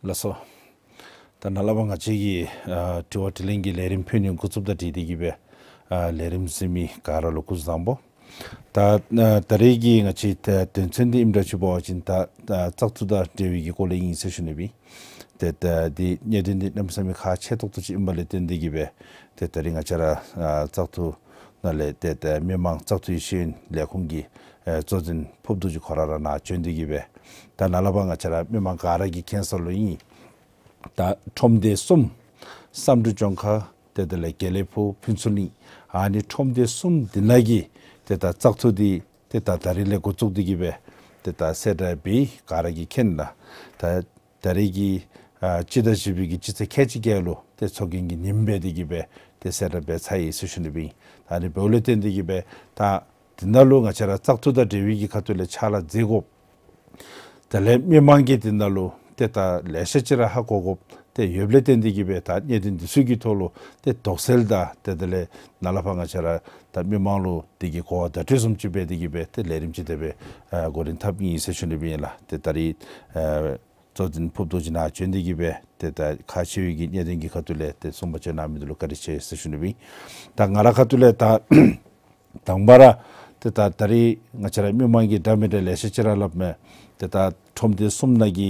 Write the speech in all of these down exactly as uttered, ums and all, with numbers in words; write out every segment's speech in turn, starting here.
ལགས་སོ། ད་ནཱ་ལས་ཕར་ང་བཅས་ཀྱི་ཨ་དྲི་བ་དྲིས་ལན་གྱི་ལས་རིམ་ཕུལ་ནི་འགོ་བཙུགསཔ་དང་འཁྲིལ་ཏེ་གི་སྦེ་ཨ་ལས་རིམ་གཟིགས་མི་ག་ར་ལུ་སྐུ་གཟུགས་བཟང་པོ། ད་ཨ་ད་རེས་ཀྱི་ང་བཅས་ད་དོན་ཚན་འདི་ཨིནམ་འདྲཝ་ཅིག་འབད་བ་ཅིན་ད་ཨ་བཙག་འཐུ་དང་འབྲེལ་བའི་གི་སྐོར་ལས་ཨིན་ཟེར་ཞུ་ནི་སྦེ། ཏེ་ད་འདི་གནད་དོན་འདི་གནམ་མེད་ས་མེད་ཁག་ཆེ་ཏོག་ཏོ་ཅིག་ཨིནམ་ལས་བརྟེན་ཏེ་གི་སྦེ་ཏེ་ད་རེས་ང་བཅས་ར་ཨ་བཙག་འཐུ་ནང་ལས་ཏེ་ད་མི་མང་བཙག་འཐུའི་ཤེས་ཡོན་ལས་ཁུངས་ཀྱི་ཨེ་གཙོ་འཛིན་ཕུརཔ་རྡོ་རྗེ་ཁོ་ར་ར་ནཱ་བྱོན་ཏེ་གི་སྦེ། ད་ནཱ་ལས་ཕར་ང་བཅས་ར་མི་མང་ག་ར་གིས་མཁྱེན་ས་ལུ་ཨིན། ད་ཁྲོམ་སྡེ་གསུམ་བསམ་གྲུབ་ལྗོངས་མཁར་ཏེ་དེ་ལས་དགེ་ལེགས་ཕུག་ཕུན་ཚོགས་གླིང་ཨ་ནི་ཁྲོམ་སྡེ་གསུམ་འདི་ནང་གི་ཏེ་ད་བཙག་འཐུ་འདི་ཏེ་ད་ད་རིས་ལས་འགོ་བཙུགས་ཏེ་གི་སྦེ་ཏེ་ད་གསལ་བསྒྲགས་འབད་ག་ར་གིས་མཁྱེན་ལགས། ད་ད་རེས་ཀྱི་ཨ་སྤྱི་ཟླ་བཞི་པའི་གི་སྤྱི་ཚེས་ཁལ་གཅིག་བརྒྱད་ལུ་ཏེ་ཚོགས་རྒྱན་གྱི་ཉིནམ་འབད་དེ་གི་སྦེ་ཏེ་གསལ་བསྒྲགས་འབད་ཚར་ཡི་ཟེར་ཞུ་ནི་སྦེ་ཨིན། ད་ཨ་ནི་འབདཝ་ལས་བརྟེན་ཏེ་གི་སྦེ་ད་འདི་ནང་ལུ་ང་བཅས་ར་བཙག་འཐུ་དང་འབྲེལ་བའི་གི་ཁ་ཐུག་ལས་ཕྱག་ལཱ་མཛད་དགོཔ་དེ་ལས་མི་མང་གིས་འདི་ནང་ལུ་ཏེ་ད་ལེ་ཤ་ཅིག་ར་ཧ་གོ་དགོཔ་ཏེ་ཡོདཔ་ལས་བརྟེན་ཏེ་གི་སྦེ་ད་གནད་དོན་འདི་ཚུ་གི་ཐོག་ལུ་ཏེ་དོགས་སེལ་དང་ཏེ་དེ་ལས་ནཱ་ལས་ཕར་ང་བཅས་ར་ད་མི་མང་ལུ་དེ་གི་གོ་བ་བརྡ་སྤྲོད་བཟུམ་ཅིག་འབད་དེ་གི་སྦེ་ཏེ་ལས་རིམ་ཅིག་དེ་སྦེ་ཨ་འགོ་འདྲེན་འཐབ་ཨིན་ཟེར་ཞུ་ནི་སྦེ་ཨིན་ལགས། ཏེ་ད་རིས་ཨ་གཙོ་འཛིན་ཕུརཔ་རྡོ་རྗེ་ནཱ་བྱོན་ཏེ་གི་སྦེ་ཏེ་ད་ཁག་ཆེ་བའི་གི་གནད་དོན་གྱི་ཁ་ཐུག་ལས་ཏེ་གསུངས་པ་བྱོན་གནང་མི་འདི་ལུ་བཀའ་དྲིན་ཆེ་ཟེར་ཞུ་ནི་སྦེ་ཨིན། ད་ང་ར་ཁ་ཐུག་ལས་ད་དང་པ་ར་ཏེ་ད་ད་རིས་ང་བཅས་ར་མི་མང་གིས་འདྲ་མི་འདྲ་ལེ་ཤ་ཅིག་ར་སླབ་མས། ཏེ་ད་ཁྲོམ་སྡེ་གསུམ་ནང་གི་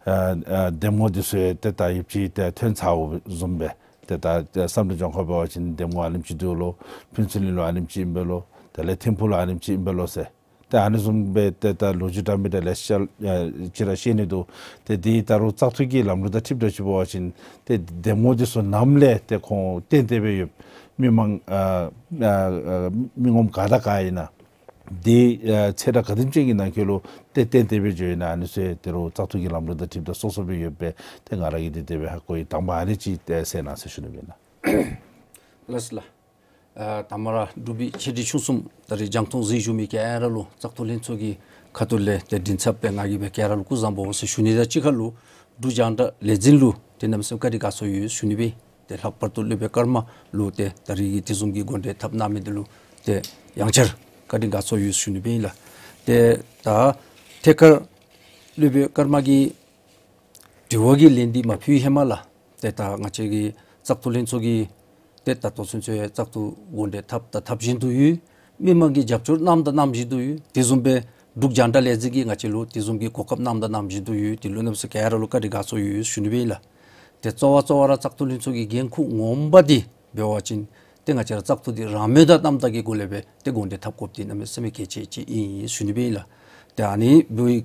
ཨ་ཨ་འདེམས་ངོ་འདི་ཚུ་ཡང་ཏེ་ད་ཡོདཔ་ཅིག་ཏེ་ཐོན་ཚརཝ་བཟུམ་སྦེ་ཏེ་ད་བསམ་གྲུབ་ལྗོངས་མཁར་འབད་བ་ཅིན་འདེམས་ངོ་ཨ་ནེམ་ཅིག་འདུག་ལོ། ཕུན་ཚོགས་གླིང་ལུ་ཨ་ནེམ་ཅིག་ཨིན་པས་ལོ། དེ་ལས་ཐིམ་ཕུག་ལུ་ཨ་ནེམ་ཅིག་ཨིན་པས་ལོ་ཟེར། ཏེ་ཨ་ནི་བཟུམ་སྦེ་ཏེ་ད་ལོ་རྒྱུས་འདྲ་མི་འདྲ་ལེ་ཤ་ཨ་ཅིག་ར་བཤད་ནི་འདུག། ཏེ་འདི་ད་རུང་བཙག་འཐུ་གི་ལམ་ལུགས་དང་འཁྲིལཝ་ད་ཅིག་འབད་བ་ཅིན་ཏེ་འདེམས་ངོ་འདི་ཚུ་ནམ་ལས་ཏེ་ཁོང་བཏོན་ཏེ་སྦེ་ཡོད། མི་མང་ཨ་ཨ་ཨ་མི་ངོམ་ག་དང་ག་ཨིན་ན་འདི་ཨ་ཚེས་གྲངས་ག་དེམ་ཅིག་གི་ནང་འཁོད་ལུ་ཏེ་བཏོན་ཏེ་སྦེ་འགྱོ་ཡི་ན་ཨ་ནི་ཚུ་ཡང་ད་རུང་བཙག་འཐུ་གི་ལམ་ལུགས་དང་འཁྲིལཝ་ད་སོ་སོ་སྦེ་ཡོདཔ་སྦེ་ཏེ་ང་ར་གིས་འདི་དེ་སྦེ་ཧ་གོ་ཡི། དང་པ་ཨ་ནི་ཅིག་ཏེ་གསན་གནང་ཟེར་ཞུ་ནི་སྦེ་ཨིན་ལགས། ལགས་སོ་ལགས། ཨ་དང་པ་ར་འབྲུག་པའི་ཆེ་འབྲིང་ཆུང་གསུམ་ད་རིས་རྒྱང་མཐོང་གཟིགས་བཞུགས་མི་ག་ར་ལུ་བཙག་འཐུ་ལྷན་ཚོགས་ཀྱི་ཁ་ཐུག་ལས་ཏེ་མགྲིན་ཚབ་སྦེ་ང་གིས་སྦེ་ག་ར་ལུ་སྐུ་གཟུགས་བཟང་པོ་ཟེར་ཞུ་ནི་དང་གཅིག་ཁར་ལུ་འབྲུག་རྒྱང་བསྒྲགས་ལས་འཛིན་ལུ་ཏེ་གནམ་མེད་ས་མེད་བཀའ་དྲིན་དགའ་ཚོར་ཡོད་ཟེར་ཞུ་ནི་སྦེ། ཏེ་ལྷག་པར་དུ་སློབ་དཔོན་ཀརྨ་ལུ་ཏེ་ད་རིས་ཀྱི་དེ་བཟུམ་གྱི་འགོ་འདྲེན་འཐབ་གནང་མི་འདི་ལུ་ཏེ་ཡང་བསྐྱར་བཀའ་དྲིན་དགའ་ཚོར་ཡོད་ཟེར་ཞུ་ནི་སྦེ་ཨིན་ལགས། ཏེ་ད་ཐད་ཀར་སློབ་དཔོན་ཀརྨ་གི་དྲི་བ་གི་ལན་འདི་མ་ཕུལ་ཧེ་མ་ལགས། ཏེ་ད་ང་བཅས་ཀྱི་བཙག་འཐུ་ལྷན་ཚོགས་ཀྱིས་ཏེ་ད་ལྟོ་ཚུན་ཚོད་བཙག་འཐུ་འགོ་འདྲེན་འཐབ་དང་འཐབ་བཞིན་དུ་ཡོད། མི་མང་གིས་རྒྱབ་སྐྱོར་གནངམ་དང་གནང་བཞིན་དུ་ཡོད། དེ་བཟུམ་སྦེ་འབྲུག་རྒྱང་བསྒྲགས་ལས་འཛིན་གྱིས་ང་བཅས་ལུ་དེ་བཟུམ་གྱི་གོ་སྐབས་གནངམ་དང་གནང་བཞིན་དུ་ཡོད། དེ་ལུ་གནམ་མེད་ས་མེད་ག་ར་ལུ་བཀའ་དྲིན་དགའ་ཚོར་ཡོད་ཟེར་ཞུ་ནི་སྦེ་ཨིན་ལགས། ཏེ་གཙོ་བོ་གཙོ་བོ་ར་བཙག་འཐུ་ལྷན་ཚོགས་ཀྱི་འགན་ཁུར་ངོ་མ་འདི་འབད་བ་ཅིན་ཏེ་ང་བཅས་ར་བཙག་འཐུ་འདི་རང་མོས་དང་རྣམ་དག་གི་སྒོ་ལས་སྦེ་ཏེ་འགོ་འདྲེན་འཐབ་དགོཔ་འདི་གནམ་མེད་ས་མེད་གལ་ཆེ་ཅིག་ཨིན་ཟེར་ཞུ་ནི་སྦེ་ཨིན་ལགས། ཏེ་ཨ་ནི་འབད་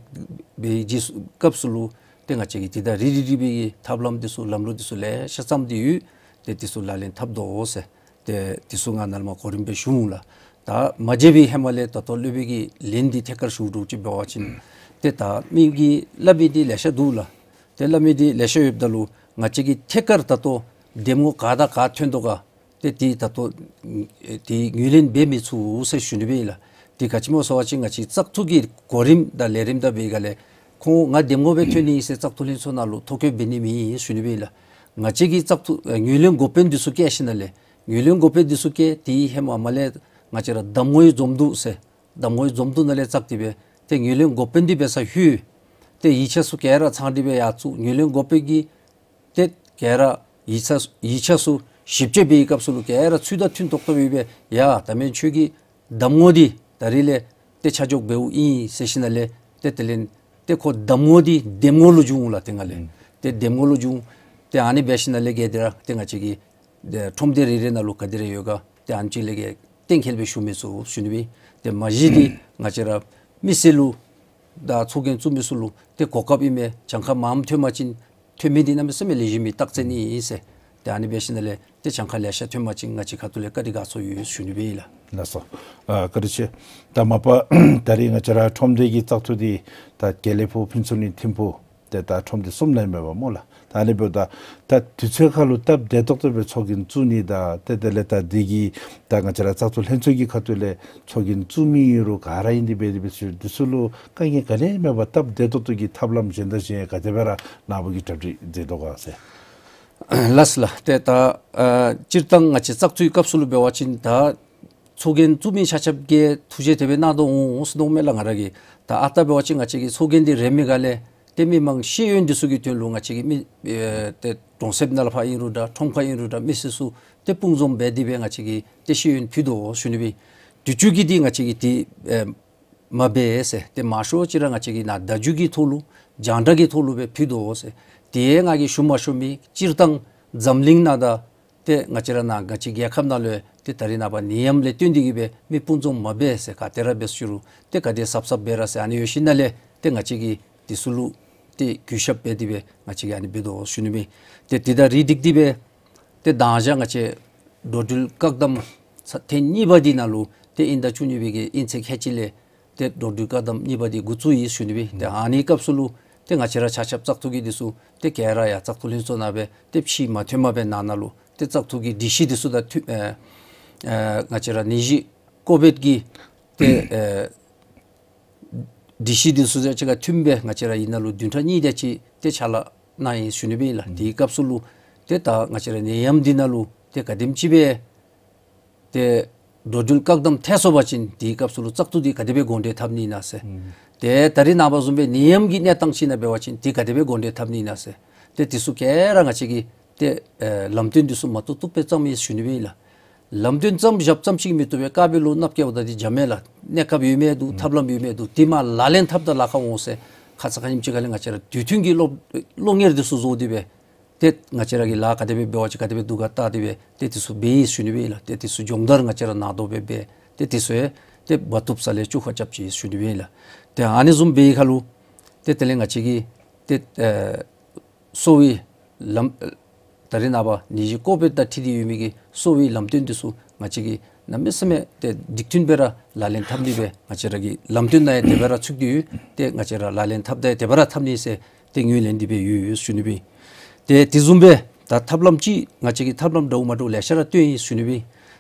འབད་བའི་སྐབས་སུ་ལུ་ཏེ་ང་བཅས་ཀྱིས་ཏེ་ད་རིལ་རིལ་རིལ་སྦེ་གི་ཐབས་ལམ་འདི་ཚུ་ལམ་ལུགས་འདི་ཚུ་ལེ་ཤ་བརྩམས་ཏེ་ཡོད། ཏེ་འདི་ཚུ་ལག་ལེན་འཐབ་དོ་ཟེར་ཏེ་འདི་ཚུ་ང་ནཱ་ལས་མར་གོ་རིམ་སྦེ་ཞུ་འོང་ལགས། ད་མ་མཇལ་བའི་ཧེ་མ་ལས་ད་ལྟོ་སློབ་དཔོན་གྱི་ལན་འདི་ཐད་ཀར་ཞུ་དོ་ཅིག་འབད་བ་ཅིན་ཏེ་ད་མི་གིས་སླབ་མི་འདི་ལེ་ཤ་འདུག་ལགས། ཏེ་སླབ་མི་འདི་ལེ་ཤ་ཡོདཔ་ད་ལུ་ང་བཅས་ཀྱིས་ཐད་ཀར་ད་ལྟོ་འདེམས་ངོ་ག་དང་ག་ཐོན་དོ་ག་ཏེ་དེ་ད་ལྟོ་ཨེ་དེ་ངོས་ལེན་འབད་མི་ཚུགས་ཟེར་ཞུ་ནི་སྦེ་ཨིན་ལགས། དེ་ག་ཅི་སྨོ་ཟེར་བ་ཅིན་ང་བཅས་བཙག་འཐུ་གི་གོ་རིམ་དང་ལས་རིམ་དང་འབད་སྒང་ལས་ཁོང་ང་འདེམས་ངོ་སྦེ་ཐོན་ནི་ཨིན་ཟེར་བཙག་འཐུ་ལྷན་ཚོགས་ནང་ལུ་ཐོ་བཀོད་འབད་ནི་མེད་ཟེར་ཞུ་ནི་སྦེ་ཨིན་ལགས། ང་བཅས་ཀྱིས་བཙག་འཐུ་ཨེ་ངོས་ལེན་འགོ་དཔོན་འདི་ཚུ་བསྐོ་ཞིནམ་ལས་ངོས་ལེན་འགོ་དཔོན་འདི་ཚུ་བསྐོ་དེའི་ཧེ་མ་མར་ལས་ང་བཅས་ར་གདམ་ངོའི་འཛོམས་འདུ་ཟེར་གདམ་ངོའི་འཛོམས་འདུ་ནང་ལས་བཙགས་ཏེ་སྦེ་ཏེ་ངོས་ལེན་འགོ་དཔོན་འདི་འབད་སར་ལྷོད། ཏེ་ཡིག་ཆ་ཚུ་ག་ར་ཚང་སྟེ་སྦེ་ཡར་བཙུགས། ངོས་ལེན་འགོ་དཔོན་གྱིས་ཏེ་ག་ར་ཡིག་ཆ་ཡིག་ཆ་ཚུ་ཞིབ་དཔྱད་འབད་བའི་སྐབས་སུ་ལུ་ག་ར་ཚུལ་དང་མཐུན་ཏོག་ཏོ་སྦེ་ཡོད་པས། ཡ་ད་མེན་ཁྱོད་ཀྱི་གདམ་ངོ་འདི་ད་རིས་ལས་ཏེ་ཆ་འཇོག་འབདཝ་ཨིན་ཟེར་ཞིནམ་ལས་ཏེ་དེ་ལས་ཏེ་ཁོ་གདམ་ངོ་འདི་འདེམས་ངོ་ལུ་འགྱུར་འོང་ལགས། ཏེ་ནཱ་ལས་ཨུམ་ཏེ་འདེམས་ངོ་ལུ་འགྱུར་འོང་། ཏེ་ཨ་ནི་འབད་ཞིནམ་ལས་ག་དེ་ར་ཏེ་ང་བཅས་ཀྱི་ཏེ་ཁྲོམ་སྡེ་རེ་རེ་ནང་ལུ་ག་དེ་རེ་ཡོད་ག་ཏེ་ཨ་ནི་ཅིག་ལས་ག་གཏན་འཁེལ་སྦེ་ཞུ་མི་ཚུགས་ཟེར་ཞུ་ནི་སྦེ། ཏེ་མ་གཞི་འདི་ང་བཅས་ར་མི་སེར་ལུ་དང་ཚོགས་རྒྱན་བཙུགས་མི་ཚུ་ལུ་ཏེ་གོ་སྐབས་ཨིན་མས། གྱངས་ཁ་མངམ་ཐོན་པ་ཅིན་ཐོན་མི་འདི་གནམ་མེད་ས་མེད་ལེགས་ཤོམ་སྦེ་རྟགས་མཚན་ཨིན་ཟེར། ཏེ་ཨ་ནི་འབད་ཞིནམ་ལས་ཏེ་གྱངས་ཁ་ལེ་ཤ་ཐོན་པ་ཅིན་ང་བཅས་ཁ་ཐུག་ལས་བཀའ་དྲིན་དགའ་ཚོར་ཡོད་ཟེར་ཞུ་ནི་སྦེ་ཨིན་ལགས། ལགས་སོ། ཨ་བཀའ་དྲིན་ཆེ། ད་མ་པ་ད་རིས་ང་བཅས་ར་ཁྲོམ་སྡེ་གི་བཙག་འཐུ་འདི་ད་དགེ་ལེགས་ཕུག་ཕུན་ཚོགས་གླིང་ཐིམ་ཕུག་ཏེ་ད་ཁྲོམ་སྡེ་གསུམ་ལས་མེན་པ་སྨོ་ལགས། ད་ཨ་ནི་འབདཝ་ད་ད་དུས་ཚོད་ཁར་ལུ་སྟབས་བདེ་ཏོག་ཏོ་སྦེ་ཚོགས་རྒྱན་བཙུགས་ནི་དང་ཏེ་དེ་ལས་ད་འདི་གི་ད་ང་བཅས་ར་བཙག་འཐུ་ལྷན་ཚོགས་ཀྱི་ཁ་ཐུག་ལས་ཚོགས་རྒྱན་བཙུགས་མི་ཨིན་རུང་ག་ར་ཨིན་ཏེ་འབད་དེ་འབད་ཚུ་འདི་ཚུ་ལུ་དཀའ་ངལ་ག་ནི་མེད་པར་སྟབས་བདེ་ཏོག་ཏོ་གི་ཐབས་ལམ་གཞན་དང་གཞན་ག་དེ་སྦེ་ར་ནཱ་བུ་གིས་གྲ་སྒྲིག་མཛད་དོ་ག་ཟེར། ལགས་ལགས། ཏེ་ད་ཨ་སྤྱིར་བཏང་ང་བཅས་བཙག་འཐུའི་སྐབས་སུ་ལུ་འབད་བ་ཅིན་ད་ཚོགས་རྒྱན་བཙུགས་མི་ཆ་ཁྱབ་ཀྱིས་ཐུགས་བཞེད་དེ་སྦེ་གནང་དོ་འོང་ཟེར་མནོཝ་མས་ལགས། ང་ར་གིས་ད་ཨ་རྟག་འབད་བ་ཅིན་ང་བཅས་ཀྱི་ཚོགས་རྒྱན་འདི་རེ་མི་ག་ལས་ ཏེ་མི་མང་ཤེས་ཡོན་འདི་ཚུ་གི་དོན་ལུ་ང་བཅས་ཀྱི་མི་ཨེ་ཏེ་གྲོང་གསེབ་ནང་ལས་ཕར་ཨིན་རུང་འདྲ་ཁྲོམ་ཁར་ཨིན་རུང་འདྲ་མི་སེར་ཚུ་ཏེ་དཔུང་འཛོམས་འབད་དེ་སྦེ་ང་བཅས་ཀྱིས་ཏེ་ཤེས་ཡོན་ཕུལ་དོ་ཞུ་ནི་སྦེ། དུས་ཅི་གི་འདི་ང་བཅས་ཀྱིས་འདི་ཨེ་མ་འབད་ཟེར། ཏེ་མང་ཤོས་ཅིག་ར་ང་བཅས་ཀྱིས་ནཱ་བརྡ་བརྒྱུད་ཀྱི་ཐོག་ལུ་རྒྱང་བསྒྲགས་ཀྱི་ཐོག་ལུ་སྦེ་ཕུལ་དོ་ཟེར། ཏེ་ང་གིས་ཞུ་མ་ཞུ་མི་སྤྱིར་བཏང་འཛམ་གླིང་ནང་དང་ཏེ་ང་བཅས་ར་ནཱ་ང་བཅས་རྒྱལ་ཁབ་ནང་ལུ་ཏེ་ད་རེས་ནངས་པ་ནད་ཡམས་ལས་བརྟེན་ཏེ་གིས་སྦེ་མི་དཔུང་འཛོམས་མ་འབད་ཟེར། ག་ཏེ་ར་འབད་ཞུ་རུང་ཏེ་ག་དེ་གཟབ་གཟབ་འབད་ར་ཟེར། ཨ་ནི་ཡོད་ཞིནམ་ལས་ཏེ་ང་བཅས་ཀྱིས་འདི་ཚུ་ལུ་ཏེ་གུས་ཞབས་འབད་དེ་སྦེ་ང་བཅས་ཀྱིས་ཨ་ནི་འབད་དོ་ཞུ་ནི་སྦེ། ཏེ་འདི་དང་རིགས་བསྒྲིགས་ཏེ་སྦེ་ཏེ་མདང་ཞག་ང་བཅས་འགྲོ་འགྲུལ་བཀག་དམ་ས་ཐེངས་གཉིས་པ་འདི་ནང་ལུ་ཏེ་དབྱིན་ཟླ་བཅུ་གཉིས་པའི་གི་དབྱིན་ཚེས་ཁལ་གཅིག་ལས་ཏེ་འགྲོ་འགྲུལ་བཀག་དམ་གཉིས་པ་འདི་འགོ་བཙུགས་ཡི་ཞུ་ནི་སྦེ། ཏེ་ཨ་ནི་སྐབས་སུ་ལུ་ཏེ་ང་བཅས་ར་ཆ་ཁྱབ་བཙག་འཐུ་གི་འདི་ཚུ་ཏེ་ག་ར་ཡང་བཙག་འཐུ་ལྷན་ཚོགས་ནང་སྦེ་ཏེ་ཕྱི་མ་ཐོན་མ་སྦེ་ནང་ན་ལུ་ཏེ་བཙག་འཐུ་གི་སྒྲིག་གཞི་འདི་ཚུ་དང་མཐུན་ཨེ་ཨེ་ང་བཅས་ར་ནད་གཞི་ཀོ་བིཌ་ཀྱི་ཏེ་ཨེ་སྒྲིག་གཞི་འདི་ཚུ་དང་གཅིག་ཁར་མཐུནམ་སྦེ་ང་བཅས་ར་ཨིན་ན་ལུ་བདུན་ཕྲག་གཉིས་དེ་ཅིག་ཏེ་ཕྱག་ལཱ་གནང་ཡི་ཞུ་ནི་སྦེ་ཨིན་ལགས། དེའི་སྐབས་སུ་ལུ་ཏེ་ད་ང་བཅས་ར་ནད་ཡམས་འདི་ནང་ལུ་ཏེ་ག་དེམ་ཅིག་སྦེ་ཏེ་འགྲོ་འགྲུལ་བཀག་དམ་ཐལ་སོང་པ་ཅིན་དེའི་སྐབས་སུ་ལུ་བཙག་འཐུ་འདི་ག་དེ་སྦེ་འགོ་འདྲེན་འཐབ་ནི་ཨིན་ན་ཟེར། ཏེ་ད་རེས་ནངས་པ་བཟུམ་སྦེ་ནད་ཡམས་ཀྱི་གནས་སྟངས་ཅིག་ནང་འབད་བ་ཅིན་འདི་ག་དེ་སྦེ་འགོ་འདྲེན་འཐབ་ནི་ཨིན་ན་ཟེར། ཏེ་འདི་ཚུ་ག་ར་ང་བཅས་ཀྱིས་ཏེ་ཨེ་ལམ་སྟོན་འདི་ཚུ་མ་བཏུབ་བཏུབ་སྦེ་བརྩམས་ཡི་ཞུ་ནི་སྦེ་ཨིན་ལགས། ལམ་སྟོན་བརྩམས་བཞག་ཙམ་ཅིག་མི་བཏུབ་པས། དཀར་པོའི་ལོ་ནགཔོ་སྐྱེ་བ་དང་འདི་འཇམ་མེད་ལགས། གནས་སྐབས་ཡོད་མི་འདུག། ཐབས་ལམ་ཡོད་མི་འདུག། འདི་མར་ལག་ལེན་འཐབ་ད་ལཱ་ཁག་འོང་ཟེར། ཁ་ཙ་ཁ་ཉིནམ་ཅིག་ཁ་ལས་ང་བཅས་ར་དུས་མཐུན་གྱི་སློབ་སློབ་གཉེར་འདི་ཚུ་བཟོ་སྟེ་སྦེ་ཏེ་ང་བཅས་ར་གི་ལཱ་ག་དེ་སྦེ་འབད་བ་ཅིན་ག་དེ་སྦེ་འདུག་ག་བལྟ་སྟེ་སྦེ་ཏེ་འདི་ཚུ་འབད་ཡི་ཞུ་ནི་སྦེ་ཨིན་ལགས། ཏེ་འདི་ཚུ་སྦྱོང་བརྡར་ང་བཅས་ར་ནང་དོག་སྦེ་འབད་ཏེ་འདི་ཚུ་ཏེ་བ་ཐུབ་ས་ལས་ཅུ་ཁ་རྐྱབ་ཅི་ཞུ་ནི་སྦེ་ཨིན་ལགས། ཏེ་ཨ་ནི་བཟུམ་སྦེ་ཁ་ལུ་ཏེ་དེ་ལས་ང་བཅས་ཀྱིས་ཏེ་ཨེ་གསོ་བའི་ལམ་ད་རེས་ནངས་པ་ནད་གཞི་ཀོ་བིཌ་དང་འཁྲིལ་ཏེ་ཡོད་མི་གི་གསོ་བའི་ལམ་སྟོན་འདི་ཚུ་ང་བཅས་ཀྱིས་གནམ་མེད་ས་མེད་ཏེ་འགྲིག་མཐུན་སྦེ་ར་ལག་ལེན་འཐབ་ནི་སྦེ་ང་བཅས་ར་གི་ལམ་སྟོན་ནང་ཡང་དེ་སྦེ་ར་ཚུད་དེ་ཡོད། ཏེ་ང་བཅས་ར་ལག་ལེན་འཐབ་ད་ཡང་དེ་སྦེ་ར་འཐབ་ནི་ཟེར་ཏེ་ངོས་ལེན་ཏེ་སྦེ་ཡོད་ཡོད་ཞུ་ནི་སྦེ། ཏེ་དེ་བཟུམ་སྦེ་ད་ཐབས་ལམ་ཅིག་ང་བཅས་ཀྱིས་ཐབས་ལམ་འདྲཝ་མ་འདྲཝ་ལེ་ཤ་ར་བཏོན་ཡི་ཞུ་ནི་སྦེ།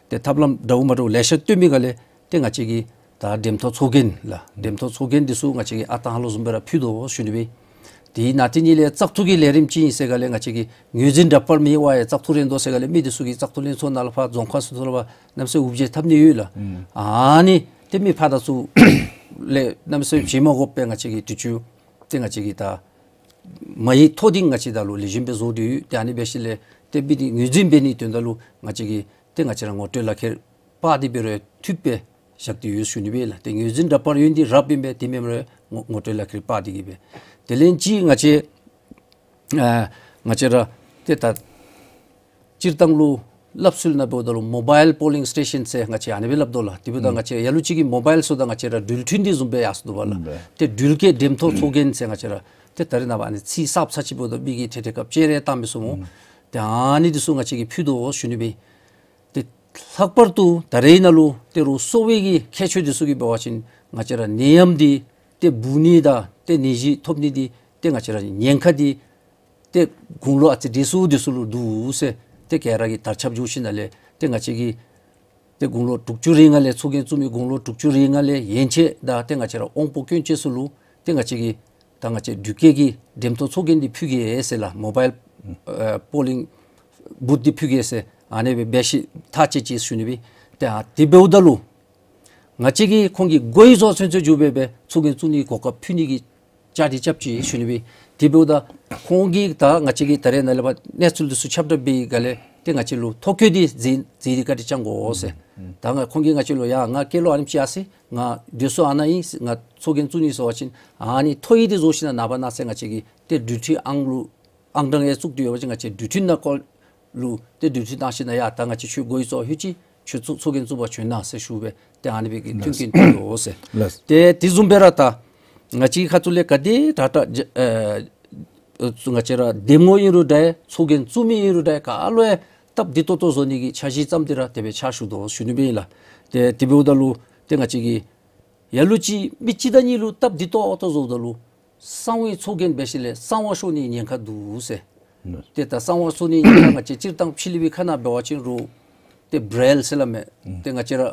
ཏེ་ཐབས་ལམ་འདྲཝ་མ་འདྲཝ་ལེ་ཤ་བཏོན་མི་ག་ལས་ཏེ་ང་བཅས་ཀྱིས་ད་འགྲེམས་ཐོག་ཚོགས་རྒྱན་ལགས། འགྲེམས་ཐོག་ཚོགས་རྒྱན་འདི་ཚུ་ང་བཅས་ཀྱིས་ཨ་རྟག་ཧ་ལུགས་བཟུམ་སྦེ་ར་ཕུལ་དོ་ཞུ་ནི་སྦེ། དེའི་ནང་དེ་ཉིད་ལས་བཙག་འཐུ་གི་ལས་རིམ་ཅིག་ཨིན་ཟེར་ག་ལས་ང་བཅས་ཀྱིས་ངོས་འཛིན་འདྲ་པར་མེད་པར་ཡང་བཙག་འཐུ་རན་དོ་ཟེར་ག་ལས་མི་འདི་ཚུ་གིས་བཙག་འཐུ་ལྷན་ཚོགས་ནང་ལས་ཕར་རྫོང་ཁག་ཚུ་ནང་ལས་ཕར་གནམ་མེད་ས་མེད་འུབ་བྱེལ་འཐབ་ནི་ཡོད་ལགས། ཨ་ནི་ཏེ་མི་ཕར་དང་ཚུར་ལས་གནམ་མེད་ས་མེད་བྱེལ་མ་དགོ་པར་ང་བཅས་ཀྱིས་དུས་ཅི་ཏེ་ང་བཅས་ཀྱིས་ད་མ་ཡིག་ཐོ་འདི་ང་བཅས་ད་ལུ་ལེགས་ཤོམ་སྦེ་བཟོ་སྟེ་ཡོད། ཏེ་ཨ་ནི་འབད་ཞིནམ་ལས་ཏེ་མི་འདི་ངོས་འཛིན་འབད་ནིའི་དོན་དག་ལུ་ང་བཅས་ཀྱིས་ཏེ་ང་བཅས་ར་ངོ་སྤྲོད་ལག་ཁྱེར་པར་འདི་འབད་རུང་འཐུས་སྦེ་བཞག་སྟེ་ཡོད་ཞུ་ནི་སྦེ་ལགས། ཏེ་ངོས་འཛིན་འདྲ་པར་ཡོད་འདི་རབ་ཨིན་པས། དེ་མེན་རུང་ངོ་ངོ་སྤྲོད་ལག་ཁྱེར་པར་འདི་གིས་སྦེ། དེ་ལས་ཅིག་ང་བཅས་ཨ་ང་བཅས་ར་ཏེ་ད་སྤྱིར་བཏང་ལུ་སླབ་སྲོལ་ནང་འབདཝ་ད་ལུ་མོ་བཱའིལ་པོ་ལིང་སི་ཊེ་ཤཱན་ཟེར་ང་བཅས་ཨ་ནི་སྦེ་སླབ་དོ་ལགས། དེ་འབདཝ་ད་ང་བཅས་ལ་ལུ་ཅིག་གིས་མོ་བཱའིལ་ཟེརཝ་ད་ང་བཅས་ར་འགྲུལ་འཕྲིན་འདི་བཟུམ་སྦེ་ཡར་སོ་དོ་བ་ལགས། ཏེ་འགྲུལ་སྐྱེལ་འགྲེམས་ཐོག་ཚོགས་རྒྱན་ཟེར་ང་བཅས་ར་ཏེ་ད་རེས་ནངས་པ་ཨ་ནི་ཚིག་གསརཔ་ཚར་ཅིག་འབདཝ་ད་མི་གིས་ཏེ་ཏེ་སྐབས་ཅིག་རེ་བཏང་མི་ཚུགས་སྨོ། ཏེ་ཨ་ནི་འདི་ཚུ་ང་བཅས་ཀྱིས་ཕུལ་དོ་ཞུ་ནི་སྦེ། ཏེ་ལྷག་པར་དུ་ད་རེས་ནཱ་ལུ་ཏེ་རོགས་གསོ་བའི་གི་ཁྱད་ཆོས་འདི་ཚུ་གིས་འབད་བ་ཅིན་ང་བཅས་ར་ནད་ཡམས་འདི་ཏེ་འབུ་ནི་དང་ཏེ་ནད་གཞི་ཐོབ་ནི་འདི་ཏེ་ང་བཅས་ར་ཉེན་ཁ་འདི་ཏེ་དགུང་ལོ་ཨ་ཙི་བགྲེས་སུ་འདི་ཚུ་ལུ་འདུག་ཟེར་ཏེ་ག་ར་གིས་དར་ཁྱབ་འགྱོ་ཞིནམ་ལས་ཏེ་ང་བཅས་ཀྱིས་ཏེ་དགུང་ལོ་དྲུག་ཅུ་རེ་ལྔ་ལས་ཚོགས་རྒྱན་བཙུགས་མི་དགུང་ལོ་དྲུག་ཅུ་རེ་ལྔ་ལས་ཡན་ཆད་དང་ཏེ་ང་བཅས་ར་དབང་པོ་སྐྱོན་ཅན་ཚུ་ལུ་ཏེ་ང་བཅས་ཀྱིས་ད་ང་བཅས་འགྲུལ་སྐྱེལ་གྱི་འགྲེམས་ཐོག་ཚོགས་རྒྱན་འདི་ཕུལ་གེ་ཟེར་ལགས། མོ་བཱའིལ་ཨེ་པོ་ལིང་བུཐ་འདི་ཕུལ་གེ་ཟེར་ཨ་ནི་སྦེ་འབད་ཞིནམ་ཐག་བཅད་ཅི་ཞུ་ནི་སྦེ། ཏེ་ཨ་དེ་འབདཝ་ད་ལུ་ང་བཅས་ཀྱིས་ཁོང་གི་གོ་ཡི་ཚོགས་ཚུན་ཚོད་འགྱོ་སྦེ་སྦེ་ཚོགས་རྒྱན་བཙུགས་ནིའི་གོ་སྐབས་ཕུལ་ནི་གི་བཅའ་སྒྲིག་རྐྱབ་ཅི་ཞུ་ནི་སྦེ། དེ་འབདཝ་ད་ཁོང་གིས་ད་ང་བཅས་ཀྱིས་ད་རེས་ནཱ་ལས་ཕར་གནས་ཚུལ་འདི་ཚུ་ཁྱབ་བསྒྲགས་འབད་བའི་སྒང་ལས་ཏེ་ང་བཅས་ལུ་ཐོ་བཀོད་འདི་མཛད་མཛད་དེ་བཀའ་དྲིན་བསྐྱང་དགོ་ཟེར། ད་ང་ཁོང་གིས་ང་བཅས་ལུ་ཡ་ང་སྐྱེས་ལོ་ཨ་ནེམ་ཅིག་ཡར་སོ་ཡི། ང་སྡོད་ས་ཨ་ནཱ་ཨིན། ང་ཚོགས་རྒྱན་བཙུགས་ནི་ཟེར་བ་ཅིན་ཨ་ནི་ཐོ་ཡིག་འདི་བཟོ་ཞིནམ་ལས་ནངས་པ་གནངས་ཚེ་ང་བཅས་ཀྱིས་ཏེ་འགྲུལ་འཕྲིན་ཨང་ལུ་ཨང་གྲངས་ཡང་བཙུགས་ཏེ་ཡོད་པ་ཅིན་ང་བཅས་འགྲུལ་འཕྲིན་ནང་སྐོར་ལུ་ཏེ་འགྲུལ་འཕྲིན་བཏང་ཞིནམ་ལས་ཡ་ད་ང་བཅས་ཁྱོད་གོ་ཡི་ཚོགས་ལྷོད་ཅི། ཁྱོད་ཚོགས་ཚོགས་རྒྱན་བཙུགས་པར་བྱོན་གནང་ཟེར་ཞུ་སྦེ་ཏེ་ཨ་ནི་སྦེ་གི་མཐུན་རྐྱེན་ཐོབ་ཡོད་ཟེར། ལགས། ཏེ་དེ་བཟུམ་སྦེ་ར་ད་ང་བཅས་ཁ་ཐུག་ལས་ག་དེ་དྲག་དྲག་ཨེ་ང་བཅས་ར་འདེམས་ངོ་ཨིན་རུང་འདྲ་ཚོགས་རྒྱན་བཙུགས་མི་ཨིན་རུང་འདྲ་ག་ལུ་ཡང་སྟབས་བདེ་ཏོག་ཏོ་བཟོ་ནི་གི་འཆར་གཞི་བརྩམས་ཏེ་ར་དེ་སྦེ་ཕྱག་ཞུ་དོ་ཞུ་ནི་སྦེ་ཨིན་ལགས། ཏེ་དེ་འབདཝ་ད་ལུ་ཏེ་ང་བཅས་ཀྱིས་ལ་ལུ་ཅིག་མི་གཅིག་དང་གཉིས་ལུ་སྟབས་བདེ་ཏོག་ཏོ་བཟོཝ་ད་ལུ་གསང་བའི་ཚོགས་རྒྱན་འབད་ཞིནམ་ལས་གསང་བ་ཤོར་ནིའི་ཉེན་ཁ་འདུག་ཟེར། ཏེ་ད་གསང་བ་ཤོར་ནིའི་ཉེན་ཁ་ང་བཅས་སྤྱིར་བཏང་ཕྱི་གླིང་པའི་ཁ་ནང་འབད་བ་ཅིན་རོགས་ཏེ་བྲེལ་ཟེར་སླབ་མས། ཏེ་ང་བཅས་ར་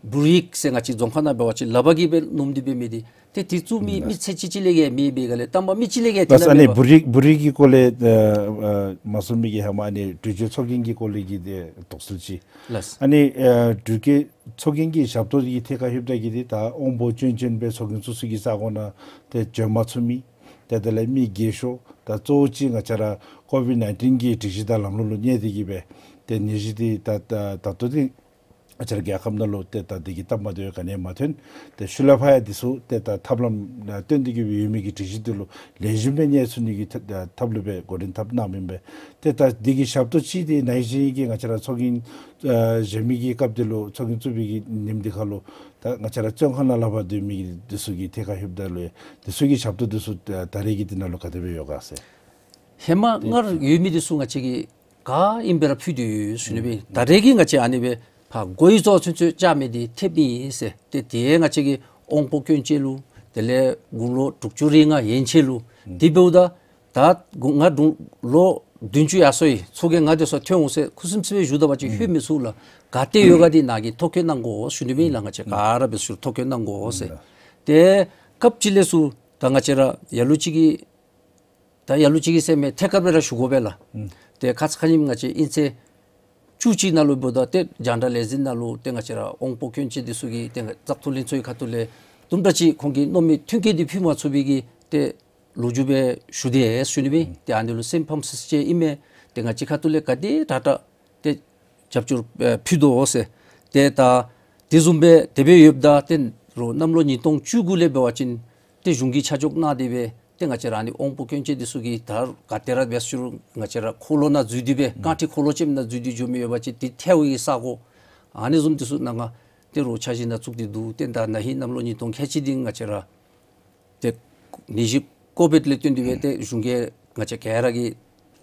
བུ་རིཀ་ཟེར་ང་བཅས་རྫོང་ཁ་ནང་འབད་བ་ཅིན་ལགཔ་གིས་སྦེ་སྣོམ་སྟེ་འབད་མི་འདི་ཏེ་དེ་བཙུགས་མི་མི་ཚེ་གཅིག་གཅིག་ལས་བརྒལ་མེད་པའི་སྒང་ལས་དང་པ་མི་གཅིག་ལས་བརྒལ་ཏེ་ལགས། ཨ་ནི་བུ་རིཀ་བུ་རིཀ་གི་སྐོར་ལས་ཨ་མ་གསུངས་མི་གི་ཧེ་མ་ཨ་ནི་འགྲུལ་སྐྱེལ་ཚོགས་རྒྱན་གྱི་སྐོར་ལས་ཀྱི་ཏེ་དོགས་སེལ་ཅིག། ལགས། ཨ་ནི་ཨ་འགྲུལ་སྐྱེལ་ཚོགས་རྒྱན་གྱི་ཞབས་ཏོག་གི་ཐད་ཁར་ལྷོདཔ་ད་གི་འདི་ད་དབང་པོ་སྐྱོན་ཅན་སྦེ་ཚོགས་རྒྱན་བཙུགས་ས་གི་ས་གོ་ནང་ཏེ་བྱོན་མ་ཚུགས་མི་ ཏེ་དེ་ལས་མི་རྒས་ཤོས་ད་གཙོ་བོ་ཅིག་ང་བཅས་ར་ཀོ་ཝིཌ་ནའིན་ཊིན་གྱི་སྒྲིག་གཞི་དང་ལམ་ལུགས་ལུ་གནས་ཏེ་གིས་སྦེ་ཏེ་ནད་གཞི་འདི་ད་ད་ད་ལྟོ་འདི་ང་བཅས་ར་རྒྱལ་ཁབ་ནང་ལུ་ཏེ་ད་འདི་གི་སྟབས་མ་བདེཝ་ག་ནི་ཡང་མ་ཐོན། ཏེ་ཤུལ་ལས་ཕར་ཡང་འདི་ཚུ་ཏེ་ད་ཐབས་ལམ་ཨ་བཏོན་ཏེ་གིས་སྦེ་ཡོད་མི་གི་སྒྲིག་གཞི་འདི་ལུ་ལེགས་ཤོམ་སྦེ་གནས་ཚུགས་ནི་གི་ཐབས་ཐབས་ལུ་སྦེ་འགོ་འདྲེན་འཐབ་གནང་མི་ཨིན་པས། ཏེ་ད་འདི་གི་ཞབས་ཏོག་ཅིག་འདི་ན་ཧིང་གཞེས་ནིང་གི་ང་བཅས་ར་ཚོགས་རྒྱན་ཨ་བཞེངས་མི་གི་སྐབས་འདི་ལུ་ཚོགས་རྒྱན་བཙུགས་པའི་གི་ཉིནམ་འདི་ཁར་ལུ་ད་ང་བཅས་ར་བཙོན་ཁང་ནང་ལས་ཕར་སྡོད་མི་གི་འདི་ཚུ་གི་ཐད་ཁར་ལྷོདཔ་ད་ལུ་ཡང་འདི་ཚུ་གི་ཞབས་ཏོག་འདི་ཚུ་ད་ད་རེས་ཀྱི་འདི་ནང་ལུ་ག་དེ་སྦེ་ཡོད་ག་ཟེར། ཧེ་མ་ཏེ་སྔར་ཡོད་མི་འདི་ཚུ་ང་བཅས་ཀྱིས་ག་ཨིནམ་སྦེ་ར་ཕུལ་ཏེ་ཡོད་ཟེར་ཞུ་ནི་སྦེ། ད་རེས་ཀྱི་ང་བཅས་ཨ་ནི་སྦེ་ཕར་གོ་ཡི་ཚོ་ཚུན་ཚོད་བཅར་མི་འདི་ཐེབས་ནི་ཨིན་ཟེར། ཏེ་དེ་ང་བཅས་ཀྱི་དབང་པོ་སྐྱོན་ཅན་ལུ་དེ་ལས་དགུང་ལོ་དྲུག་ཅུ་རེ་ལྔ་ཡན་ཆད་ལུ། ཨུམ། དེ་འབདཝ་ད་ད་ང་དགུང་ལོ་བདུན་ཅུ་ཡར་སོང་ཡི། ཚོགས་རྒྱན་ང་དེ་སྦེ་ཐོན་འོང་ཟེར་ཁུ་སིམ་སི་སྦེ་བཞུགས་ད་པ་ཅིན་ཨུམ་ལྷོད་མི་ཚུགས་ལགས། ག་ཏེ་ཡོད་ག་འདི་ནཱ་གིས་ཐོ་བཀོད་གནང་དགོ་ཟེར་ཞུ་ནི་སྦེ་ཨིན་ལགས། ང་བཅས་ག་ར་འབད་ཟེར་ཐོ་བཀོད་གནང་དགོ་ཟེར། ཨུམ། ཏེ་སྐབས་ཅིག་ལས་ཚུར་ད་ང་བཅས་ར་ལ་ལུ་ཅིག་གིས་ད་ལ་ལུ་ཅིག་གིས་ཟེར་མི་ཐད་ཀར་སྦེ་ར་ཞུ་དགོ་པས་ལགས། ཨུམ། ཏེ་ཁ་ཙ་ཁ་ཉིནམ་ང་བཅས་ཨིན་ཚེས་བཅུ་གཅིག་ནང་ལུ་འབདཝ་ད་ཏེ་རྒྱང་བསྒྲགས་ལས་འཛིན་ནང་ལུ་ཏེ་ང་བཅས་ར་དབང་པོ་སྐྱོན་ཅན་འདི་ཚུ་གི་ཏེ་བཙག་འཐུ་ལྷན་ཚོགས་ཀྱི་ཁ་ཐུག་ལས་དུམ་གྲ་ཅིག་ཁོང་གིས་མནོ་མི་མཐུན་རྐྱེན་འདི་ཕུལ་མ་ཚུགས་པའི་གི་ཏེ་ལོ་རྒྱུས་སྦེ་ཞུ་དེས་ཟེར་ཞུ་ནི་སྦེ། ཨུམ། ཏེ་ཨ་ནི་ལུ་སེམས་ཕམ་སི་སི་ཅིག་ཨིན་མས། ཏེ་ང་བཅས་ཁ་ཐུག་ལས་ག་དེ་དྲག་དྲག་ཏེ་རྒྱབ་སྐྱོར་ཨེ་ཕུལ་དོ་ཟེར། ཏེ་ད་དེ་བཟུམ་སྦེ་དེ་སྦེ་ཡོདཔ་ད་ཏེ་རོགས་གནམ་ལོ་ཉིས་སྟོང་བཅུ་དགུ་ལས་འབད་བ་ཅིན་ཏེ་གཞུང་གིས་ཆ་འཇོག་གནང་སྟེ་སྦེ་ཏེ་ང་བཅས་ར་ཨ་ནི་དབང་པོ་སྐྱོན་ཅན་འདི་ཚུ་གིས་ད་ག་དེ་ར་འབད་ཟེར་རུང་ང་བཅས་ར་འཁོར་ལོ་ནང་འཛུལ་ཏེ་སྦེ་རྐང་ཁྲི་འཁོར་ལོ་ཅན་ནང་འཛུལ་ཏེ་འགྱོ་མི་ཡོད་པ་ཅིན་དེ་ཐལཝ་གི་ས་གོ་ཨ་ནི་བཟུམ་འདི་ཚུ་ནང་ང་ཏེ་རོགས་འཆར་གཞི་ནང་བཙུགས་ཏེ་འདུག། ཏེ་ད་ན་ཧིང་གནམ་ལོ་ཉིས་སྟོང་ཁལ་གཅིག་འདི་ང་བཅས་ར་ཏེ་ནད་གཞི་ཀོ་བིཌ་ལས་བརྟེན་ཏེ་སྦེ་ཏེ་གཞུང་གིས་ང་བཅས་ག་ར་གི་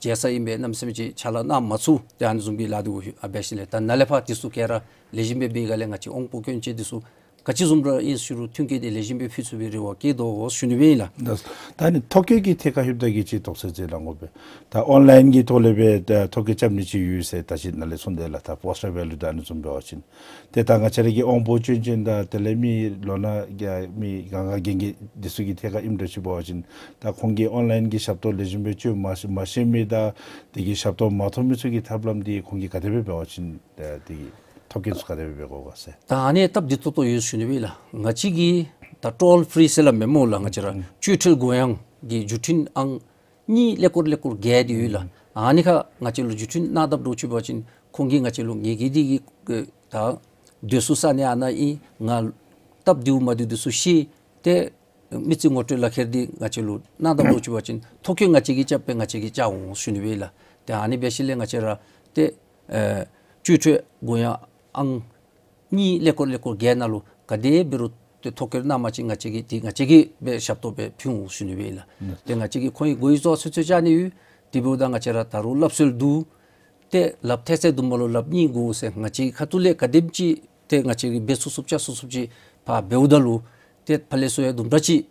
མཇལ་ས་ཨིན་པས་གནམ་མེད་ས་མེད་ཅིག་ཕྱག་ལཱ་གནང་མ་ཚུགས། ཏེ་ཨ་ནི་བཟུམ་གྱི་ལཱ་འདི་ཨ་འབད་ཞིནམ་ལས་ད་ནཱ་ལས་ཕར་འདི་ཚུ་ག་ར་ལེགས་ཤོམ་སྦེ་འབད་ག་ལས་ང་བཅས་དབང་པོ་སྐྱོན་ཅན་འདི་ཚུ་ག་ཅི་བཟུམ་ར་ཨིན་ཟེར་རུང་མཐུན་རྐྱེན་འདི་ལེགས་ཤོམ་སྦེ་ཕུལ་ཚུགས་པའི་རེ་བ་བསྐྱེད་དོ་ཟེར་ཞུ་ནི་སྦེ་ཨིན་ལགས། ད་ད་ཨ་ནི་ཐོ་བཀོད་ཀྱི་ཐད་ཁར་ལྷོདཔ་ད་གི་ཅིག་དོགས་སེལ་ཅིག་གནང་དགོ་པས། ད་ཨོན་ལའིན་གྱི་ཐོག་ལས་སྦེ་ད་ཐོ་བཀོད་རྐྱབ་ནི་ཅིག་ཡོད་ཟེར་ད་ཅི་ནཱ་ལས་གསུངས་དེས་ལགས། ད་པོསི་ཊར་འབད་རུང་ད་ཨ་ནི་བཟུམ་འབད་བ་ཅིན་ཏེ་ད་ང་བཅས་ར་གི་དབང་པོ་སྐྱོན་ཅན་དང་དེ་ལས་མི་ལོ་ན་རྒས་མི་ག་ག་རྒན་རྒས་འདི་ཚུ་གི་ཐད་ཁར་ཨིནམ་འདྲཝ་ཅིག་འབད་བ་ཅིན་ད་ཁོང་གིས་ཨོན་ལའིན་གྱི་ཞབས་ཏོག་ལེགས་ཤོམ་སྦེ་སྤྱོད་མ་མ་ཤེས་མི་དང་དེ་གི་ཞབས་ཏོག་མ་ཐོབ་མི་ཚུ་གི་ཐབས་ལམ་འདི་ཁོང་གིས་ག་དེ་སྦེ་འབད་བ་ཅིན་ད་དེ་གི་ཐོ་བཀོད་ཚུ་ག་དེ་སྦེ་འབད་དགོ་ག་ཟེར། ད་ཨ་ནི་སྟབས་བདེ་ཏོག་ཏོ་ཡོད་ཟེར་ཞུ་ནི་སྦེ་ཨིན་ལགས། ང་བཅས་ཀྱི་ད་ཊོལ་ཕི་རི་ཟེར་སླབ་མས་སྨོ་ལགས། ང་བཅས་ར་ཨུམ་བཅོས་ཁྲིད་དགོས་ཡངས་ཀྱི་བརྒྱུད་འཕྲིན་ཨང་གཉིས་ཀླད་ཀོར་ཀླད་ཀོར་བརྒྱད་འདི་ཡོད་ལགས། ཨུམ་ཨ་ནི་ཁར་ང་བཅས་ལུ་བརྒྱུད་འཕྲིན་གནང་དཔ་འདྲཝ་ཅིག་འབད་བ་ཅིན་ཁོང་གིས་ང་བཅས་ལུ་ངེ་གི་འདི་གི་ད་སྡོད་ས་ས་གནས་ཨ་ནཱ་ཨིན། ང་སྟབས་བདེཝ་མ་བདེཝ་འདི་ཚུ་ཤེས་ཏེ་མི་རྩིས་ངོ་སྤྲོད་ལག་ཁྱེར་འདི་ང་བཅས་ལུ་གནང་དཔ་འདྲཝ་ཅིག་འབད་བ་ཅིན་ཐོ་བཀོད་ང་བཅས་ཀྱིས་རྐྱབ་སྦེ་ང་བཅས་ཀྱིས་བཅར་འོང་ཟེར་ཞུ་ནི་སྦེ་ཨིན་ལགས། ཏེ་ཨ་ནི་འབད་ཞིནམ་ལས་ང་བཅས་ར་ཏེ་ཨེ་བཅོས་ཁྲིད་དགོས་ཡངས་ཨང་གཉིས་ཀླད་ཀོར་ཀླད་ཀོར་བརྒྱད་ནང་ལུ་ག་དེ་འབད་རུང་ཏེ་ཐོ་བཀོད་གནང་པ་ཅིན་ང་བཅས་ཀྱིས་འདི་ང་བཅས་ཀྱིས་སྦེ་ཞབས་ཏོག་སྦེ་ཕུལ་འོང་ཟེར་ཞུ་ནི་སྦེ་ཨིན་ལགས། ཨུམ་ཏེ་ང་བཅས་ཀྱིས་ཁོང་གི་སྒོ་ཡི་ཚོགས་ཚུན་ཚོད་བཅར་ནི་ཡོད། དེ་འབདཝ་ད་ང་བཅས་ར་ད་རུང་སླབ་སྲོལ་འདུག། ཏེ་ལགཔ་ཐལ་ཚད་དུམ་གྲ་ལུ་ལགཔ་གཉིས་དགོ་ཟེར་ང་བཅས་ཁ་ཐུག་ལས་ག་དེམ་ཅིག་ཏེ་ང་བཅས་ཀྱིས་འབད་ཚུགས་ཚུགསཔ་བཅར་ཚུགས་ཚུགསཔ་ཅིག་ཕར་འབདཝ་ད་ལུ་ཏེ་ཕར་ལས་ཚུར་ཡང་དུམ་གྲ་ཅིག་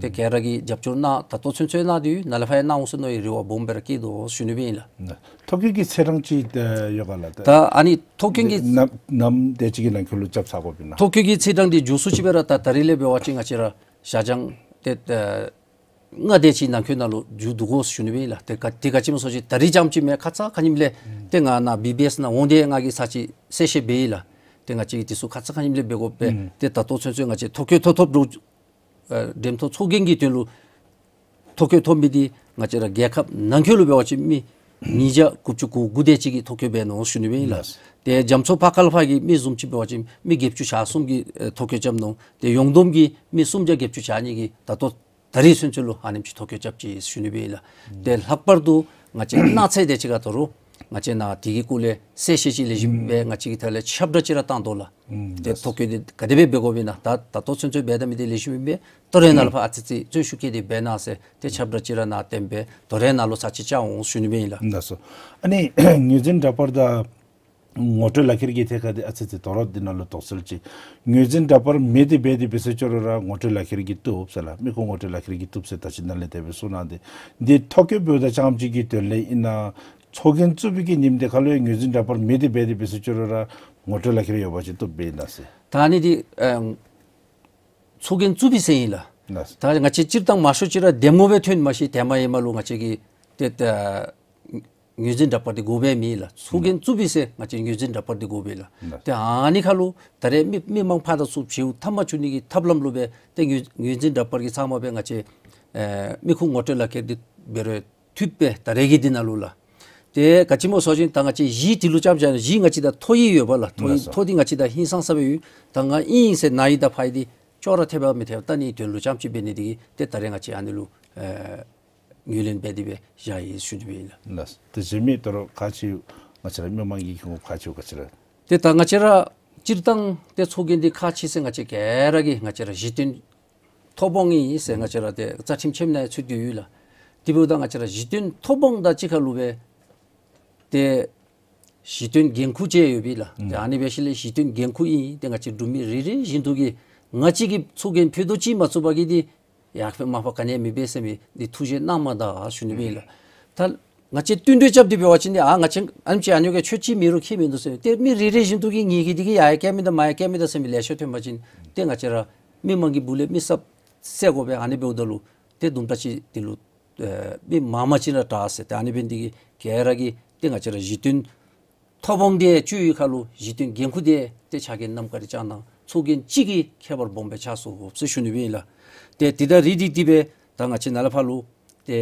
ཏེ་ག་ར་གིས་རྒྱབ་སྐྱོར་གནང་ད་ལྟོ་ཚུན་ཚོད་གནང་སྟེ་ཡོད། ནཱ་ལས་ཕར་ཡང་གནང་འོང་ཟེར་མནོ་བའི་རེ་བ་སྦོམ་སྦེ་ར་བསྐྱེད་དོ་ཟེར་ཞུ་ནི་སྦེ་ཨིན་ལགས། ཐོ་བཀོད་ཀྱི་ཚེས་གྲངས་ཅིག་ཡོད་ག་ལགས། ད་ཨ་ནི་ཐོ་བཀོད་ཀྱི་ནམ་ནམ་དེ་ཅིག་གི་ནང་འཁོད་ལུ་རྐྱབ་ཚར་དགོ་པས་ན། ཐོ་བཀོད་ཀྱི་ཚེས་གྲངས་འདི་མགྱོགས་སུ་ཅིག་སྦེ་ར་ད་ད་རིས་ལས་འབད་བ་ཅིན་ང་བཅས་ར་ཞག་གྲངས་ཏེ་ཨ་ལྔ་དེ་ཅིག་ནང་འཁོད་ནང་ལུ་མཇུག་བསྡུ་དགོ་ཟེར་ཞུ་ནི་སྦེ་ཨིན་ལགས། ཏེ་ག་ཏེ་ག་ཅི་སྨོ་ཟེར་བ་ཅིན་ད་རིས་རྐྱངམ་ཅིག་མེན། ཁ་ཙ་ཁ་ཉིནམ་ལས་ཏེ་ང་ནཱ་བི་བི་ཨེསི་ནང་འོང་སྟེ་ང་གིས་ཚར་ཅིག་གསལ་བཤད་འབད་ཡི་ལགས། ཏེ་ང་བཅས་ཀྱིས་འདི་ཚུ་ཁ་ཙ་ཁ་ཉིནམ་ལས་འབད་དགོ་པས། ཨུམ་ཏེ་ད་ལྟོ་ཚུན་ཚོད་ང་བཅས་ཐོ་བཀོད་ཐོབ་ཐོབ་འདྲཝ་ཨ་འགྲེམས་ཐོག་ཚོགས་རྒྱན་གྱི་དོན་ལུ་ཐོ་བཀོད་ཐོབ་མི་འདི་ང་བཅས་ར་རྒྱལ་ཁབ་ནང་འཁོད་ལུ་འབད་བ་ཅིན་མི་ཉིས་བརྒྱ་དགུ་བཅུ་གོ་དགུ་དེ་ཅིག་གིས་ཐོ་བཀོད་འབད་ནུག་ཟེར་ཞུ་ནི་སྦེ་ཨིན་ལགས། ལགས། ཏེ་རྒྱ་མཚོ་ཕར་ཁ་ལས་ཕར་གྱི་མི་བཟུམ་ཅིག་འབད་བ་ཅིན་མི་བརྒྱད་ཅུ་གྱ་གསུམ་གྱིས་ཨེ་ཐོ་བཀོད་རྐྱབ་ནུག། ཏེ་ཡོངས་བསྡོམས་ཀྱི་མི་སུམ་བརྒྱ་བརྒྱད་ཅུ་གྱ་གཉིས་ཀྱིས་ད་ལྟོ་ད་རིས་ཚུན་ཚོད་ལུ་ཨ་ནེམ་ཅིག་ཐོ་བཀོད་རྐྱབ་ཅི་ཟེར་ཞུ་ནི་སྦེ་ཨིན་ལགས། ཨུམ་ཏེ་ལྷག་པར་དུ་ང་བཅས་གནངས་ཚེ་དེ་ཅིག་ཁར་ད་རུང་ང་བཅས་ནཱ་དེ་གི་སྐོར་ལས་གསལ་བཤད་ཅིག་ལེགས་ཤོམ་སྦེ་ང་བཅས་ཀྱི་ཐད་ལས་ཁྱབ་བསྒྲགས་ཅིག་ར་བཏང་དོ་ལགས། ཨུམ་ཏེ་ཐོ་བཀོད་འདི་ག་དེ་སྦེ་འབད་དགོ་པས་ན། ད་ད་ལྟོ་ཚུན་ཚོད་འབད་དོ་མི་འདི་ལེགས་ཤོམ་ཨིན་པས། ད་རེས་ནཱ་ལས་ཕར་ཨ་ཙི་ཅིག་བརྩོན་ཤུགས་བསྐྱེད་དེ་འབད་གནང་ཟེར་ཏེ་ཁྱབ་བསྒྲགས་ཅིག་ར་ནཱ་བཏོན་སྦེ་ད་རེས་ནཱ་ལུ་ཚར་ཅིག་བཅར་འོང་ཟེར་ཞུ་ནི་སྦེ་ཨིན་ལགས། ལགས་སོ། ཨ་ནི་ངོས་འཛིན་འདྲ་པར་དང་ངོ་སྤྲོད་ལག་ཁྱེར་གྱི་ཐད་ཁར་འདི་ཨ་ཙི་ཅིག་དོ་རུང་འདི་ནང་ལུ་དོགས་སེལ་ཅིག། ངོས་འཛིན་འདྲ་པར་མེད་དེ་འབད་དེ་འབད་ཟེར་ཅོག་ར་ར་ངོ་སྤྲོད་ལག་ཁྱེར་གྱིས་བཏུབ་ཟེར་ལགས། མི་ཁོ་ངོ་སྤྲོད་ལག་ཁྱེར་གྱིས་བཏུབ་ཟེར་ད་ཅི་ནཱ་ལས་དེ་སྦེ་གསུངས་གནང་སྟེ། འདི་ཐོ་བཀོད་འབདཝ་ད་རྐྱངམ་ཅིག་གི་དོན་ལས་ཨིན་ན་ཚོགས་རྒྱན་བཙུགས་པའི་གི་ཉིནམ་དེ་ཁར་ལུ་ཡང་ངོས་འཛིན་འདྲ་པར་མེད་དེ་འབད་དེ་འབད་ཟེར་ཅོག་ར་ར་ངོ་སྤྲོད་ལག་ཁྱེར་ཡོད་པ་ཅིན་བཏུབ་པས་ན་ཟེར། ད་ཨ་ནི་འདི་ཨ་ཚོགས་རྒྱན་བཙུགས་པའི་ཚེ་ཨིན་ལགས། ལགས། ད་ང་བཅས་སྤྱིར་བཏང་མང་ཤོས་ཅིག་ར་འདེམས་ངོ་སྦེ་ཐོན་མ་ཤེས། ཏེ་མ་ཧེ་མ་ལུ་ང་བཅས་ཀྱིས་ཏེ་ད་ངོས་འཛིན་འདྲ་པར་འདི་དགོ་པའི་མེད་ལགས། ཚོགས་རྒྱན་བཙུགས་པའི་ཚེ་ང་བཅས་ངོས་འཛིན་འདྲ་པར་འདི་དགོ་པས་ལགས། ལགས། ཏེ་ཨ་ནི་ཁར་ལུ་ད་རེས་མི་མི་མང་ཕར་དང་ཚུར་བྱེཝ་འཐབ་མ་བཅུག་ནི་གི་ཐབས་ལམ་ལུ་སྦེ་ཏེ་ངོས་ངོས་འཛིན་འདྲ་པར་གྱི་ཚབ་མ་སྦེ་ང་བཅས་ ཨེ་མི་ཁུངས་ངོ་སྤྲོད་ལག་ཁྱེར་འདི་འབད་རུང་འཐུས་པས། ད་རེས་ཀྱི་འདི་ནང་ལུ་ལགས། ཏེ་ག་ཅི་སྨོ་ཟེར་བ་ཅིན་ད་ང་བཅས་གཞི་འདི་ལུ་རྐྱངམ་ཅིག་གཞི་ང་བཅས་ད་མཐོ་ཡི་ཡོདཔ་ལགས། མཐོ་ཡི་ལགས་སོ། མཐོ་འདི་ང་བཅས་ད་ཧིང་སངས་ས་སྦེ་ཡོད། ད་ང་ཨིན་ཟེར་ནཱ་ཡི་དང་ཕ་ཡི་འདི་ཅོག་ར་འཐདཔ་མི་འཐདཔ་ད་ནི་དོན་ལུ་རྐྱངམ་ཅིག་འབད་ནི་འདི་གིས་ཏེ་ད་རེས་ང་བཅས་ཨ་ནི་ལུ་ཨེ་ངོས་ལེན་འབད་དེ་སྦེ་བཞག་ཡི་ཟེར་ཞུ་ནི་སྦེ་ཨིན་ལགས། ལགས། ཏེ་གཞན་མི་དོ་རུང་ཁག་ཆེ་ང་བཅས་ར་མི་མང་གི་ཁེ་གི་ཁག་ཆེ་ག་ཅི་ར། ཏེ་ད་ང་བཅས་ར་སྤྱིར་བཏང་ཏེ་ཚོགས་རྒྱན་འདི་ཁག་ཆེ་ཟེར་ང་བཅས་ག་ར་གིས་ང་བཅས་ར་གཞི་རྟེན་ཐོབ་དབང་ཨིན་ཟེར་ང་བཅས་ར་ཏེ་རྩ་ཁྲིམས་ཆེན་མོ་ནང་ཡང་ཚུད་དེ་ཡོད་ལགས། དེ་འབདཝ་ད་ང་བཅས་ར་གཞི་རྟེན་ཐོབ་དབང་དང་གཅིག་ཁར་ལུ་སྦེ་ཏེ་གཞི་རྟེན་འགན་ཁུར་ཅིག་ཡོད་པས་ལགས། ཏེ་ཨ་ནི་འབད་ཞིནམ་ལས་གཞི་རྟེན་འགན་ཁུར་ཨིན། ཏེ་ང་བཅས་འབྲུག་མི་རེ་རེ་བཞིན་དུ་གིས་ང་བཅས་ཀྱིས་ཚོགས་རྒྱན་ཕུད་རྡོག་གཅིག་མ་བཙུགས་པ་གིས་འདི་ཡར་སྤེལ་མར་སྤེལ་ག་ནི་ཡང་མི་འབད་ཟེར་མི་འདི་ཐུགས་བཞེད་གནངམ་ད་ཟེར་ཞུ་ནི་སྦེ་ཨིན་ལགས། ད་ང་བཅས་བསྟུན་གྲོས་རྐྱབ་སྟེ་འབད་བ་ཅིན་ཨ་ང་བཅས་ཨ་ནི་གི་ཆོས་ཅིག་མེད་རུང་ཁྱད་མིན་འདུག་ཟེར། ཏེ་མི་རེ་རེ་བཞིན་དུ་གིས་ངེ་གི་འདི་གིས་ཡར་ཡང་བཀལ་མི་དང་མར་ཡང་བཀལ་མི་དང་ཟེར་མི་ལེ་ཤ་ཐོན་པ་ཅིན་ཏེ་ང་བཅས་ར་མི་མང་གི་སྦུག་ལས་མི་གསརཔ་བསལ་དགོ་པས། ཨ་ནི་འབདཝ་ད་ལུ་ཏེ་དུམ་གྲ་ཅིག་འདི་ལུ་ཨེ་མི་མང་མང་ཅིག་ར་དྲག་ཟེར། ཏེ་ཨ་ནི་འབད་ནི་འདི་གིས་ག་ར་གིས་ཏེ་ང་བཅས་ར་གཞི་རྟེན་ཐོབ་དབང་འདི་སྤྱོད་ཡུལ་ཁར་ལུ་གཞི་རྟེན་འགན་ཁུར་འདི་ཏེ་ཕྱག་འགན་ནམ་མཁའ་རི་བཅའ་གནང་། ཚོགས་རྒྱན་གཅིག་གིས་ཁྱད་པར་སྦོམ་སྦེ་ཆགས་སོ་ཟེར་ཞུ་ནི་སྦེ་ཨིན་ལགས། ཏེ་དེ་དང་རིགས་འདི་འདི་སྦེ་ད་ང་བཅས་ནཱ་ལས་ཕར་ལུ་ཏེ་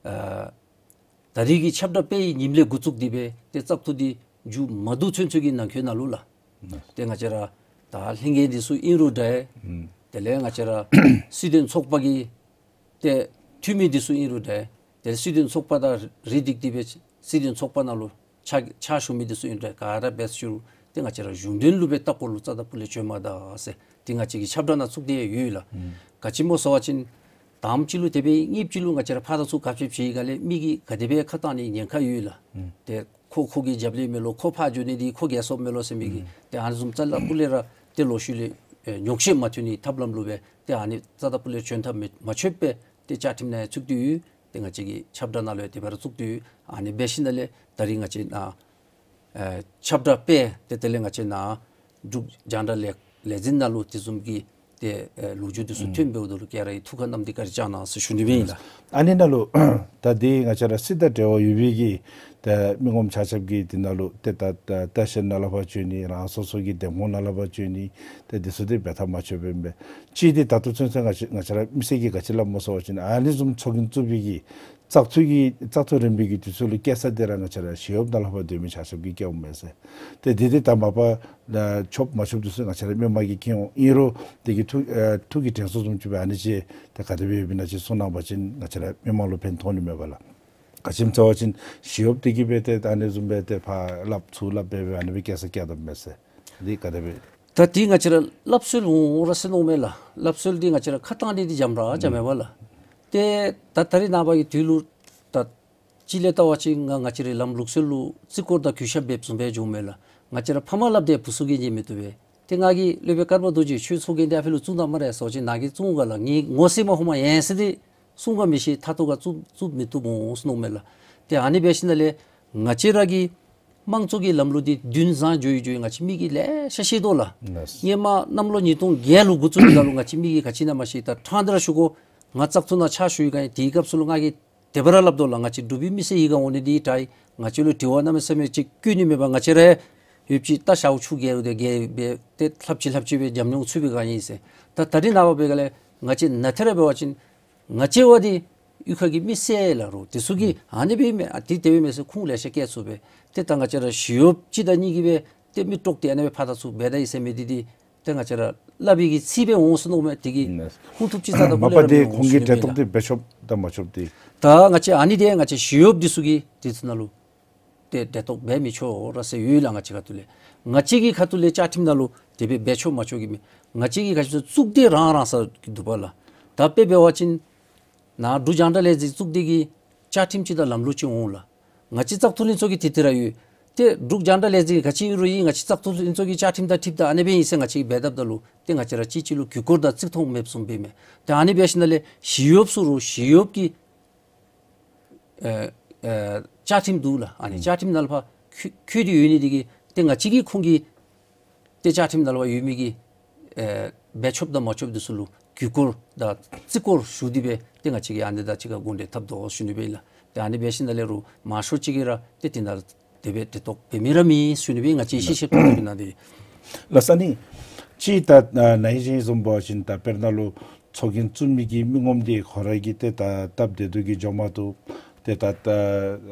ཨ་ད་རིས་ཀྱི་ཁྱབ་བསྒྲགས་སྤེལ་བའི་ཉིནམ་ལས་འགོ་བཙུགས་ཏེ་སྦེ་ཏེ་བཙག་འཐུ་འདི་མཇུག་མ་བསྡུ་ཚུན་ཚོད་ཀྱི་ནང་འཁོད་ནང་ལུ་ལགས། ཏེ་ང་བཅས་ར་ད་ལྷན་རྒྱས་འདི་ཚུ་ཨིན་རུང་འདྲ། དེ་ལས་ང་བཅས་ར་སྲིད་དོན་ཚོགས་པ་གི་ཏེ་འཐུས་མི་འདི་ཚུ་ཨིན་རུང་འདྲ། དེ་ལས་སྲིད་དོན་ཚོགས་པ་དང་རིགས་འདི་འདི་སྦེ་སྲིད་དོན་ཚོགས་པ་ནང་ལུ་ཕྱག་ཕྱག་ཞུ་མི་འདི་ཚུ་ཨིན་འདྲ། ག་ར་འབད་ཞུ་རུང་ཏེ་ང་བཅས་ར་གཞུང་དོན་ལུ་སྦེ་ལྟ་སྐོར་ལུ་རྩ་དང་སྤུ་ལས་བྱོནམ་ད་ཟེར་ཏེ་ང་བཅས་ཀྱི་ཁྱབ་བསྒྲགས་ནང་བཙུགས་ཏེ་ཡོད་ལགས། ག་ཅི་སྨོ་ཟེར་བ་ཅིན་དང་པ་ཅིག་ལུ་དེ་སྦེ་གཉིས་པ་ཅིག་ལུ་ང་བཅས་ར་ཕར་དང་ཚུར་གབ་ཆེབ་བྱེད་སྒང་ལས་མི་གིས་ག་དེ་སྦེ་ཁ་གཏང་ནི་ཉེན་ཁ་ཡོད་ལགས། ཏེ་ཁོ་ཁོ་གི་རྒྱབ་ལས་མས་ལོ། ཁོ་ཕར་འགྱོ་ནི་འདི་ཁོ་རྒྱལ་སོཔ་མས་ལོ་ཟེར་མི་གིས་ཏེ་ཨ་ནི་བཟུམ་རྩ་དང་སྤུ་ལས་ར་ཏེ་ལོག་ཤུལ་ལས་ཨེ་ཉོགས་བཤད་མ་ཐོན་ནི་ཐབས་ལམ་ལུ་སྦེ་ཏེ་ཨ་ནི་རྩ་དང་སྤུ་ལས་བྱོན་ཐབས་མེད་མ་ཆོད་པས། ཏེ་བཅའ་ཁྲིམས་ནང་ཡང་བཙུགས་ཏེ་ཡོད། ཏེ་ང་བཅས་ཀྱི་ཁྱབ་བསྒྲགས་ནང་ལུ་ཡང་དེ་སྦེ་ར་བཙུགས་ཏེ་ཡོད། ཨ་ནི་འབད་ཞིནམ་ལས་ད་རིས་ང་བཅས་ནཱ་ཨེ་ཁྱབ་བསྒྲགས་སྤེལ་ཏེ་དེ་ལས་ང་བཅས་ནཱ་འབྲུག་རྒྱང་བསྒྲགས་ལས་ལས་འཛིན་ནང་ལུ་དེ་བཟུམ་གྱི་ཏེ་ཨེ་ལོ་རྒྱུས་འདི་ཚུ་ཐོན་འབདཝ་ད་ལུ་ག་ར་གི་ཐུགས་ཁར་བསྣམས་ཏེ་བཀའ་དྲིན་བསྐྱང་གནང་ཟེར་ཞུ་ནི་སྦེ་ཨིན་ལགས། ཨ་ནི་ནང་ལུ་ད་འདི་ང་བཅས་ར་སྲིད་དང་འབྲེལ་བ་ཡོད་པའི་གི་ཏེ་མི་ངོམ་ཆ་ཁྱབ་ཀྱིས་འདི་ནང་ལུ་ཏེ་ད་ད་ལྟ་ཤེས་ནཱ་ལས་ཕར་བྱོན་ནི་རང་སོ་སོ་གི་འདེམས་ཁོངས་ནཱ་ལས་ཕར་བྱོན་ནི་ཏེ་འདི་ཚུ་འདི་འབད་ཐག་མ་ཆོད་པས་མས། གཅིག་འདི་ད་ལྟོ་ཚུན་ཚོད་ང་བཅས་ང་བཅས་ར་མི་སེར་གྱིས་ག་ཅི་སླབ་སྨོ་ཟེར་བ་ཅིན་ཨ་ནི་བཟུམ་ཚོགས་རྒྱན་བཙུགས་པའི་གི་བཙག་འཐུ་གི་བཙག་འཐུ་རིམ་པའི་གི་དུས་ཚོད་ལུ་བསྐྱལ་ས་འདི་ར་ང་བཅས་ར་ཞི་གཡོགཔ་ནཱ་ལས་ཕར་སྡོད་མི་ཆ་ཁྱབ་ཀྱིས་བསྐྱལཝ་མས་ཟེར། ཏེ་འདི་འདི་ད་མ་པ་ད་ཆོགཔ་མ་ཆོགཔ་འདི་ཚུ་ང་བཅས་ར་མི་མང་གིས་མཁྱེན་འོང་། ཨིན་རུང་འདི་གི་ཐུགས་ཨེ་ཐུགས་ཀྱི་དྲན་གསོ་བཟུམ་ཅིག་སྦེ་ཨ་ནི་ཅིག་ད་ག་དེ་སྦེ་ཡོདཔ་ཨིན་ན་ཅིག་གསུང་གནང་བ་ཅིན་ང་བཅས་ར་མི་མང་ལུ་ཕན་ཐོགས་ནི་མས་པ་ལགས། ག་ཅི་སྨོ་ཟེར་བ་ཅིན་ཞི་གཡོགཔ་འདི་གིས་སྦེ་ཏེ་ད་ཨ་ནི་བཟུམ་སྦེ་ཏེ་ཕར་སླབ་ཚུར་སླབ་སྦེ་སྦེ་ཨ་ནི་སྦེ་བསྐྱལ་ས་བསྐྱལ་དོ་མས་ཟེར། འདི་ག་དེ་སྦེ། ད་འདི་ང་བཅས་ར་སླབ་སྲོལ་འོང་ར་ཟེར་མནོཝ་མས་ལགས། སླབ་སྲོལ་འདི་ང་བཅས་ར་ཁ་གཏང་ནི་འདི་འཇམ་ར་འཇམ་མས་པ་ལགས། ཏེ་ད་ད་རིས་ནངས་པ་གི་དུས་ལུ་ད་གཅིག་ལས་བལྟ་བ་ཅིན་ང་ང་བཅས་རའི་ལམ་ལུགས་སྲོལ་ལུ་རྩིས་སྐོར་དང་གུས་ཞབས་འབདཝ་བཟུམ་སྦེ་འགྱོཝ་མས་ལགས། ང་བཅས་ར་ཕ་མ་སླབ་སྟེ་བུ་ཚུ་གིས་ཉན་མི་བཏུབ་པས། ཏེ་ང་གིས་སློབ་དཔོན་ཀརྨ་རྡོ་རྗེ་ཁྱོད་ཚོགས་རྒྱན་འདི་ཨ་ཕི་ལུ་བཙུགས་གནང་སྨ་རེ་ཟེར་བ་ཅིན་ནཱ་གིས་བཙུགས་ག་ལགས། ངེའི་ངོ་ཤེས་མ་ཧོ་མ་ཡན་ཟེར་ཏེ་གསུང་ག་མི་ཤེས། མཐར་ཐུག་ག་བཙུགས་བཙུགས་མི་བཏུབ་འོང་ཟེར་མནོཝ་མས་ལགས། ཏེ་ཨ་ནི་འབད་ཞིནམ་ལས་ང་བཅས་ར་གི་དམངས་གཙོ་གི་ལམ་ལུགས་འདི་དུས་བཟང་འགྱོ་ཡི་འགྱོ་ཡི་ང་བཅས་མི་གིས་ལེ་ཤ་ཤེས་དོ་ལགས། ལགས། སྔོན་མ་གནམ་ལོ་ཉིས་སྟོང་བརྒྱད་ལུ་འགོ་བཙུགས་པའི་སྒང་ལུ་ང་བཅས་མི་གིས་ག་ཅི་ཨིན་ན་མ་ཤེས། ད་ཕྲང་སྟེ་ར་ཞུ་དགོ། ང་བཙག་འཐུ་ནང་ཕྱག་ཞུ་བའི་སྒང་དེའི་སྐབས་སུ་ལུ་ང་གིས་དེ་སྦེ་ར་སླབ་དོ་ལགས། ང་བཅས་འབྲུག་པའི་མི་སེར་ཡི་ག་འོང་ནི་འདི་ད་ང་བཅས་ལུ་དྲི་བ་གནམ་མེད་ས་མེད་ཅིག་བཀོད་ནི་མེད་པར་ང་བཅས་ར་ཡོདཔ་ཅིག་ད་ཞཝ་ཆུ་བརྒལ་རུང་ཏེ་བརྒལ་སྦེ་ཏེ་ལྷབ་ཅིག་ལྷབ་ཅིག་སྦེ་འཇམ་ཉུང་ཚུད་པའི་སྒང་ཨིན་ཟེར། ད་ད་རིས་ནངས་པ་འབད་སྒང་ལས་ང་བཅས་ནཱ་ཏེ་ར་འབད་བ་ཅིན་ང་བཅས་བ་འདི་གཡུས་ཁ་གི་མི་སེར་ལགས་རོ། དེ་ཚུ་གིས་ཨ་ནི་སྦེ་མས་ཨ་འདི་དེ་སྦེ་མས་ཟེར་ཁུངས་ལེ་ཤ་བཀལ་ཚུགས་པས། ཏེ་ད་ང་བཅས་ར་ཞི་གཡོགཔ་གཅིག་དང་གཉིས་ཀྱིས་སྦེ་ཏེ་མི་དཀྲོགས་ཏེ་ཨ་ནི་སྦེ་ཕར་དང་ཚུར་འབད་ད་ཡི་ཟེར་མི་འདི་འདི་ཏེ་ང་བཅས་ར་སླབ་པའི་གི་ཚིག་སྦེ་འོང་ཟེར་མནོཝ་མས། དེ་གིས་ཁུངས་ཐུབ་ཅིག་རྩ་དང་སྤུ་ལས་ར་མེད་འོང་ཟེར་ཞུ་ནི་སྦེ་ཨིན་ལགས། མ་པ་འདི་ཁོང་གི་འབྲེལ་གཏོགས་འདི་འབད་ཆོགཔ་དང་མ་ཆོགཔ་འདི། ད་ང་བཅས་ཨ་ནི་འདི་ང་བཅས་ཞི་གཡོགཔ་འདི་ཚུ་གིས་དེ་ཚུ་ནང་ལུ་ཏེ་འབྲེལ་གཏོགས་འབད་མི་ཆོག་ར་ཟེར་ཡོད་ལགས། ང་བཅས་ཀྱི་ཁ་ཐུག་ལས་ང་བཅས་ཀྱི་ཁ་ཐུག་ལས་བཅའ་ཁྲིམས་ནང་ལུ་དེ་སྦེ་འབད་ཆོག་མ་ཆོག་གི་མེད། ང་བཅས་ཀྱི་ག་ཅི་ཟེར་བཙུགས་སྡེ་རང་རང་ས་གི་འདུག་པ་ལགས། ད་དཔེ་འབད་བ་ཅིན་ནཱ་འབྲུག་རྒྱང་བསྒྲགས་ལས་འཛིན་བཙུགས་སྡེ་གི་བཅའ་ཁྲིམས་ཅིག་དང་ལམ་ལུགས་ཅིག་འོང་ལགས། ང་བཅས་བཙག་འཐུ་ལྷན་ཚོགས་ཀྱི་དེ་དེ་ར་ཡོད། ཏེ་འབྲུག་རྒྱང་བསྒྲགས་ལས་འཛིན་ག་ཅི་ཨིན་རུང་ཨིན། ང་བཅས་བཙག་འཐུ་ལྷན་ཚོགས་ཀྱི་བཅའ་ཁྲིམས་དང་འཁྲིལཝ་ད་ཨ་ནི་སྦེ་ཨིན་ཟེར་ང་བཅས་ཀྱིས་འབད་དཔ་ད་ལུ་ཏེ་ང་བཅས་ར་གཅིག་གཅིག་ལུ་གུས་བཀུར་དང་བརྩི་མཐོང་མེདཔ་བཟུམ་སྦེ་མས། ཏེ་ཨ་ནི་འབད་ཞིནམ་ལས་ཞི་གཡོགཔ་ཚུ་རུང་ཞི་གཡོགཔ་ཀྱི་ཨེ་ཨེ་བཅའ་ཁྲིམས་འདུག་ལགས། ཨ་ནི་བཅའ་ཁྲིམས་ནང་ལུ་ཕར་འཁོད་འཁོད་དེ་ཡོད་ནི་དེ་གིས་ཏེ་ང་བཅས་ཀྱིས་ཁོང་གི་ཏེ་བཅའ་ཁྲིམས་ནང་ལུ་ཡོད་མི་གི་ཨེ་འབད་ཆོགཔ་དང་མ་ཆོགཔ་འདི་ཚུ་ལུ་གུས་བཀུར་དང་བརྩི་བཀུར་ཞུ་སྟེ་སྦེ་ཏེ་ང་བཅས་ཀྱིས་ཨ་ནི་དང་གཅིག་ཁར་གུ་འབྲེལ་འཐབ་དོ་ཞུ་ནི་སྦེ་ཨིན་ལགས། ཏེ་ཨ་ནི་འབད་ཞིནམ་ལས་རུང་མང་ཤོས་ཅིག་གིས་ར་ཏེ་དེ་ནང་དེ་སྦེ་འབྲེལ་གཏོགས་འབད་མི་ར་མེད་ཞུ་ནི་སྦེ་ང་བཅས་ཤེས་ཤེས་པ་ཏོ་སྦེ་ཨིན་ན་དེ། ལགས་སོ། ཨ་ནི་ཅིག་ད་ནཱ་ཨིན་ཅིག་བཟུམ་འབད་བ་ཅིན་ད་དཔེར་ན་ལུ་ ཚོགས་རྒྱན་བཙུགས་མི་གི་མི་ངོམ་འདི་ཁོ་ར་གིས་ཏེ་ད་སྟབས་བདེ་ཏོག་ཏོ་གིས་འགྱོ་མ་བཏུབ། ཏེ་ད་ད་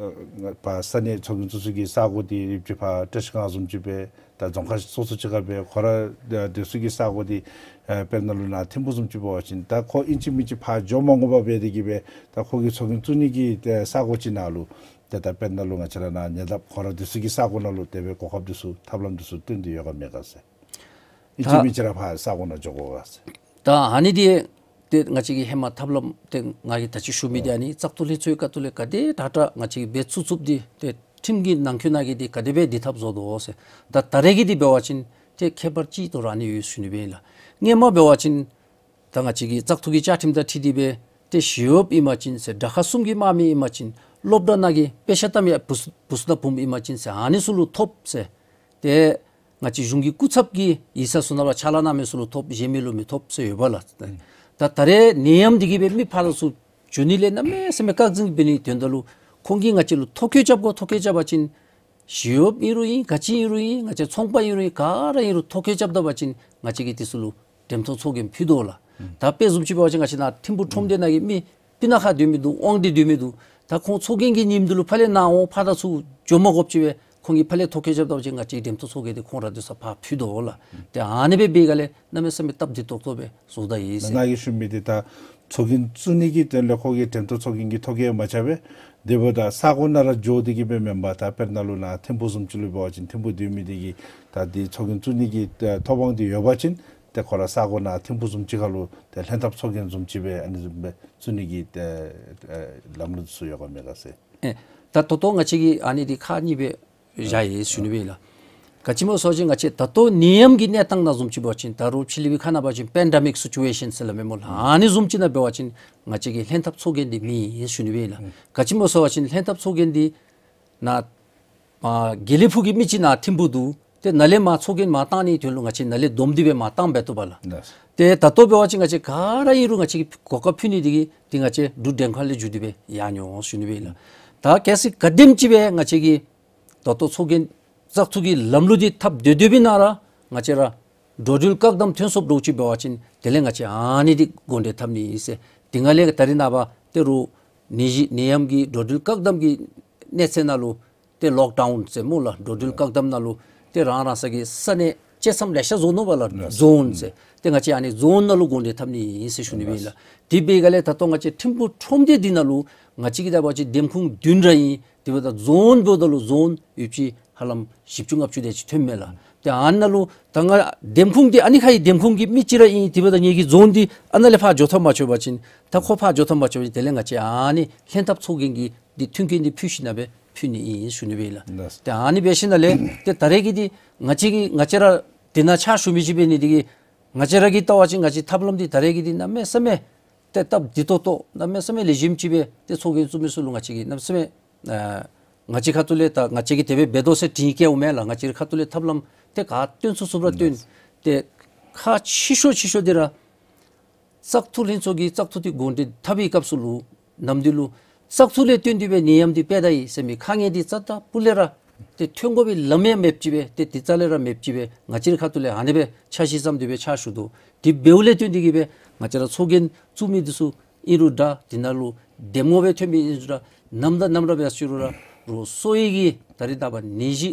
ཕར་ས་གནས་ཚོགས་རྒྱན་བཙུགས་ས་གི་ས་གོ་འདི་ཡོདཔ་ཅིག་ཕར་བཀྲིས་སྒང་བཟུམ་ཅིག་སྦེ་ད་རྫོང་ཁག་སོ་སོ་ཅིག་ཁར་སྦེ་ཁོ་ར་སྡོད་ས་གི་ས་གོ་འདི་ཨེ་དཔེར་ན་ལུ་ནཱ་ཐིམ་ཕུ་བཟུམ་ཅིག་འབད་བ་ཅིན་ད་ཁོ་ཨིན་ཅི་མིན་ཅི་ཕར་འགྱོ་མ་དགོ་པར་འབད་དེ་གིས་སྦེ་ད་ཁོ་གི་ཚོགས་རྒྱན་བཙུགས་ནི་གི་ཏེ་ས་གོ་ཅིག་ནང་ལུ་ཏེ་ད་དཔེར་ན་ལུ་ང་བཅས་ར་ནཱ་ཉེ་འདབས་ཁོ་ར་སྡོད་ས་གི་ས་གོ་ནང་ལུ་དེ་སྦེ་གོ་སྐབས་འདི་ཚུ་ཐབས་ལམ་འདི་ཚུ་སྟོན་ཏེ་ཡོད་ག་མེད་ག་ཟེར། ཨིན་ཅི་ད་མིན་ཅི་ར་ཕར་ས་གོ་ནང་འགྱོ་དགོ་ག་ཟེར། ད་ཨ་ནི་འདི་ཏེ་ང་བཅས་ཀྱིས་ཧེ་མ་ཐབས་ལམ་ཏེ་ང་གིས་ད་ཅི་ཞུ་མི་འདི་ཨ་ནི་བཙག་འཐུ་ལྷན་ཚོགས་ཀྱི་ཁ་ཐུག་ལས་ག་དེ་དྲག་དྲག་ང་བཅས་ཀྱིས་འབད་ཚུགས་ཚུགསཔ་འདི་ཏེ་ཁྲིམས་ཀྱི་ནང་འཁོད་ནང་གི་འདི་ག་དེ་སྦེ་འདི་འཐབ་བཟོ་དོ་ཟེར། ད་ད་རེས་ཀྱི་འདི་འབད་བ་ཅིན་ཏེ་ཁྱད་པར་ཅིག་ཏོ་ར་ཨ་ནི་ཡོད་ཟེར་ཞུ་ནི་སྦེ་ཨིན་ལགས། སྔོན་མ་འབད་བ་ཅིན་ད་ང་བཅས་ཀྱི་བཙག་འཐུ་གི་བཅའ་ཁྲིམས་དང་འཁྲིལ་ཏེ་སྦེ་ཏེ་ཞི་གཡོགཔ་ཨིན་པ་ཅིན་ཟེར་དྲག་ཁག་གསུམ་གྱི་དམག་མི་ཨིན་པ་ཅིན་སློབ་གྲྭ་ནང་གི་དཔེ་ཆ་བལྟ་མི་བུ་བུ་ཚ་དང་བུམོ་ཨིན་པ་ཅིན་ཟེར་ཨ་ནི་ཚུ་ལུ་ཐོབ་ཟེར། ཏེ་ང་བཅས་གཞུང་གི་སྐུ་ཚབ་ཀྱིས་ཡིག་ཚང་ཚུ་ནང་ལུ་ཕྱག་ལཱ་གནང་མི་ཚུ་ལུ་ཐོབ་གཞན་མི་ལུ་མི་ཐོབ་ཟེར་ཡོད་པ་ལགས། ད་ད་རེས་ནད་ཡམས་འདི་གིས་སྦེ་མི་ཕར་ཚུར་འགྱོ་ནི་ལས་གནམ་མེད་ས་མེད་བཀག་འཛིན་འབད་ནི་དོན་དག་ལུ་ཁོང་གིས་ང་བཅས་ལུ་ཐོ་བཀོད་རྐྱབ་དགོ། ཐོ་བཀོད་རྐྱབ་པ་ཅིན་ཞི་གཡོགཔ་ཨིན་རུང་ཨིན་ག་ཅི་ཨིན་རུང་ཨིན་ང་བཅས་ཚོང་པ་ཨིན་རུང་ཨིན་ག་ར་ཨིན་རུང་ཐོ་བཀོད་རྐྱབ་ད་པ་ཅིན་ང་བཅས་ཀྱིས་འདི་ཚུ་ལུ་འགྲེམས་ཐོག་ཚོགས་རྒྱན་ཕུལ་དོ་ལགས། ད་དཔེ་བཟུམ་ཅིག་འབད་བ་ཅིན་ང་བཅས་ནཱ་ཐིམ་ཕུག་ཁྲོམ་སྡེ་ནང་གི་མི་སྤུ་ན་ཁ་སྡོད་མི་འདུག། དབང་འདུས་སྡོད་མི་འདུག། ད་ཁོང་ཚོགས་རྒྱན་གྱི་ཉིནམ་འདི་ལུ་ཕར་ལས་ནཱ་འོང་ཕར་དང་ཚུར་འགྱོ་མ་དགོཔ་ཅིག་སྦེ་ཁོང་གིས་ཕར་ལས་ཐོ་བཀོད་རྐྱབ་ད་པ་ཅིན་ང་བཅས་འགྲེམས་ཐོག་ཚོགས་རྒྱན་འདི་ཁོང་ར་སྡོད་ས་ཕར་ཕུལ་དོ་ལགས། ཏེ་ཨ་ནི་སྦེ་འབད་ག་ལས་གནམ་མེད་ས་མེད་སྟབས་བདེ་ཏོག་ཏོ་སྦེ་བཟོ་ད་ཡི་ཟེར། ནཱ་གིས་ཞུ་མི་འདི་ད་ཚོགས་རྒྱན་བཙུགས་ནི་གི་དོན་ལས་ཁོ་གིས་འགྲེམས་ཐོག་ཚོགས་རྒྱན་གྱི་ཐོ་བཀོད་མ་རྐྱབ་པས། དེ་འབདཝ་ད་ས་གོ་ནང་ར་འགྱོ་སྟེ་གིས་སྦེ་མེན་པར་ད་དཔེར་ན་ལུ་ནཱ་ཐིམ་ཕུག་བཟུམ་ཅིག་ལུ་འབད་བ་ཅིན་ཐིམ་ཕུག་སྡོད་མི་འདི་གིས་ད་འདི་ཚོགས་རྒྱན་བཙུགས་ནི་གི་ཨེ་ཐོབ་དབང་འདི་ཡོད་པ་ཅིན་ཏེ་ཁོ་ར་ས་གོ་ནང་ཐིམ་ཕུག་བཟུམ་ཅིག་ཁར་ལུ་ཏེ་ལྷན་ཐབས་ཚོགས་རྒྱན་བཟུམ་ཅིག་སྦེ་ཨ་ནི་བཟུམ་སྦེ་བཙུགས་ནི་གི་ཏེ་ཨེ་ལམ་ལུགས་ཚུ་ཡོད་ག་མེད་ག་ཟེར། ཨེ་ད་ད་ལྟོ་ང་བཅས་ཀྱིས་ཨ་ནི་འདི་ཁག་གཉིས་སྦེ་བཞག་ཡི་ཟེར་ཞུ་ནི་སྦེ་ཨིན་ལགས། ག་ཅི་སྨོ་ཟེར་བ་ཅིན་ང་བཅས་ད་ལྟོ་ནད་ཡམས་ཀྱི་གནས་སྟངས་ནང་བཟུམ་ཅིག་འབད་བ་ཅིན་ད་རུང་ཕྱི་གླིང་པའི་ཁ་ནང་འབད་བ་ཅིན་པེན་ཌེ་མིག་སི་ཊུ་ཨེ་ཤཱན་ཟེར་སླབ་མས་སྨོ་ལགས། ཨ་ནི་བཟུམ་ཅིག་ནང་འབད་བ་ཅིན་ང་བཅས་ཀྱིས་ལྷན་ཐབས་ཚོགས་རྒྱན་འདི་མེད་ཟེར་ཞུ་ནི་སྦེ་ཨིན་ལགས། ག་ཅི་སྨོ་ཟེར་བ་ཅིན་ལྷན་ཐབས་ཚོགས་རྒྱན་འདི་ནཱ་ཨ་དགེ་ལེགས་ཕུག་གི་མི་ཅིག་ནཱ་ཐིམ་ཕུག་འདུག། ཏེ་ནཱ་ལས་མར་ཚོགས་རྒྱན་མར་བཏང་ནིའི་དོན་ལུ་ང་བཅས་ནཱ་ལས་བསྡོམས་ཏེ་སྦེ་མར་བཏང་འབད་བཏུབ་པས་ལགས། ལགས། ཏེ་ད་ལྟོ་འབད་བ་ཅིན་ང་བཅས་ག་ར་ཨིན་རུང་ང་བཅས་ཀྱིས་གོ་སྐབས་ཕུལ་ནི་འདི་གིས་འདི་ང་བཅས་འབྲུག་འགྲེམས་ཁང་ལས་བརྒྱུད་དེ་སྦེ་ཡར་འགྱོ་ཟེར་ཞུ་ནི་སྦེ་ཨིན་ལགས། ད་གལ་སྲིད་ག་དེམ་ཅིག་སྦེ་ང་བཅས་ཀྱིས་ད་ལྟོ་ཚོགས་རྒྱན་བཙག་འཐུ་གི་ལམ་ལུགས་འདི་སྟབས་བདེ་བདེ་སྦེ་ནང་ར་ང་བཅས་ར་འགྲོ་འགྲུལ་བཀག་དམ་ཐོན་སོཔ་འདྲཝ་ཅིག་འབད་བ་ཅིན་དེ་ལས་ང་བཅས་ཨ་ནི་འདི་དགོངས་འགྲེལ་འཐབ་ནི་ཨིན་ཟེར། དེ་སྒང་ལས་ད་རེས་ནངས་པ་ཏེ་རུང་ནད་གཞི་ནད་ཡམས་ཀྱི་འགྲོ་འགྲུལ་བཀག་དམ་གྱི་གནས་ཚད་ནང་ལུ་ཏེ་ལོག་ཌའུན་ཟེར་སྨོ་ལགས། འགྲོ་འགྲུལ་བཀག་དམ་ནང་ལུ་ཏེ་རང་རང་སོ་གི་ས་གནས་བཅད་མཚམས་ལེ་ཤ་བཟོ་ནུག་པ་ལགས། ལགས། ཛོན་ཟེར། ཏེ་ང་བཅས་ཨ་ནི་ཛོན་ནང་ལུ་དགོངས་འགྲེལ་འཐབ་ནི་ཨིན་ཟེར་ཞུ་ནི་སྦེ་ཨིན་ལགས། དེ་འབད་ག་ལས་ད་ལྟོ་ང་བཅས་ཐིམ་ཕུག་ཁྲོམ་སྡེ་འདི་ནང་ལུ་ང་བཅས་ཀྱིས་ད་འབད་བ་ཅིན་འདེམས་ཁོངས་བདུན་ར་ཨིན། དེ་འབདཝ་ད་ཛོན་འབདཝ་ད་ལུ་ཛོན་ཡོདཔ་ཅིག་ཧ་ལམ་བཞི་བཅུ་ལྔ་བཅུ་དེ་ཅིག་ཐོནམ་མས་ལགས། ཏེ་ཨ་ནཱ་ལུ་ད་ང་འདེམས་ཁོངས་འདི་ཨ་ནི་ཁར་གྱི་འདེམས་ཁོངས་ཀྱི་མི་ཅིག་ར་ཨིན། དེ་འབདཝ་ད་ངེ་གི་ཛོན་འདི་ཨ་ནཱ་ལས་ཕར་འགྱོ་ཐབས་མ་ཆོག་པ་ཅིན་ད་ཁོ་ཕར་འགྱོ་ཐབས་མ་ཆོག་པ་ཅིན་དེ་ལས་ང་བཅས་ཨ་ནི་ལྷན་ཐབས་ཚོགས་རྒྱན་གྱི་འདི་མཐུན་རྐྱེན་འདི་ཕུལ་ཞིནམ་སྦེ་ཕུལ་ནི་ཨིན་ཞུ་ནི་སྦེ་ཨིན་ལགས། ལགས། ཏེ་ཨ་ནི་འབད་ཞིནམ་ལས་ཏེ་ད་རེས་ཀྱི་འདི་ང་བཅས་ཀྱིས་ང་བཅས་ར་འདི་ནང་ཕྱག་ཞུ་མི་ཅིག་འབད་ནི་འདི་གིས་ང་བཅས་ར་གིས་བལྟ་བ་ཅིན་ང་བཅས་ཐབས་ལམ་འདི་ད་རེས་ཀྱི་འདི་གནམ་མེད་ས་མེད་ཏེ་སྟབས་བདེ་ཏོག་ཏོ་གནམ་མེད་ས་མེད་ལེགས་ཤོམ་ཅིག་སྦེ་ཏེ་ཚོགས་རྒྱན་བཙུགས་མི་ཚུ་ལུ་ང་བཅས་ཀྱིས་གནམ་མེད་ས་མེད་ཨ་ང་བཅས་ཁ་ཐུག་ལས་ད་ང་བཅས་ཀྱིས་དེ་སྦེ་འབད་དོ་ཟེར་དྲིས་བཀལཝ་མེན་ལགས། ང་བཅས་ཁ་ཐུག་ལས་ཐབས་ལམ་ཏེ་ག་སྟོན་ཚུགས་ཚུགསཔ་ར་སྟོན། ཏེ་ཁག་ཆེ་ཤོས་ཆེ་ཤོས་འདི་ར་བཙག་འཐུ་ལྷན་ཚོགས་ཀྱིས་བཙག་འཐུ་འདི་དགོངས་འགྲེལ་འཐབ་པའི་སྐབས་སུ་ལུ་ནམ་དུས་ལུ་བཙག་འཐུ་ལས་བརྟེན་ཏེ་སྦེ་ནད་ཡམས་འདི་དཔེ་ད་ཡི་ཟེར་མི་དཀའ་ངལ་འདི་རྩ་དང་སྤུ་ལས་ར་ཏེ་ཐོན་དགོ་པའི་ལམ་ཡང་མེདཔ་ཅིག་སྦེ་ཏེ་དེ་རྩ་ལས་ར་མེདཔ་ཅིག་སྦེ་ང་བཅས་རའི་ཁ་ཐུག་ལས་ཨ་ནི་སྦེ་འཆར་གཞི་བརྩམས་ཏེ་སྦེ་ཕྱག་ཞུ་དོ། དེ་འབདཝ་ལས་བརྟེན་ཏེ་གིས་སྦེ་ང་བཅས་ར་ཚོགས་རྒྱན་བཙུགས་མི་འདི་ཚུ་ཨིན་རུང་འདྲ་དེ་ནང་ལུ་འདེམས་ངོ་སྦེ་ཐོན་མི་ཨིན་རུང་འདྲ་ནམ་དང་ནམ་ར་འབད་ཞུ་རུང་ར་རོགས་སོ་ཡི་གི་ད་རེས་ནངས་པ་ནད་གཞི་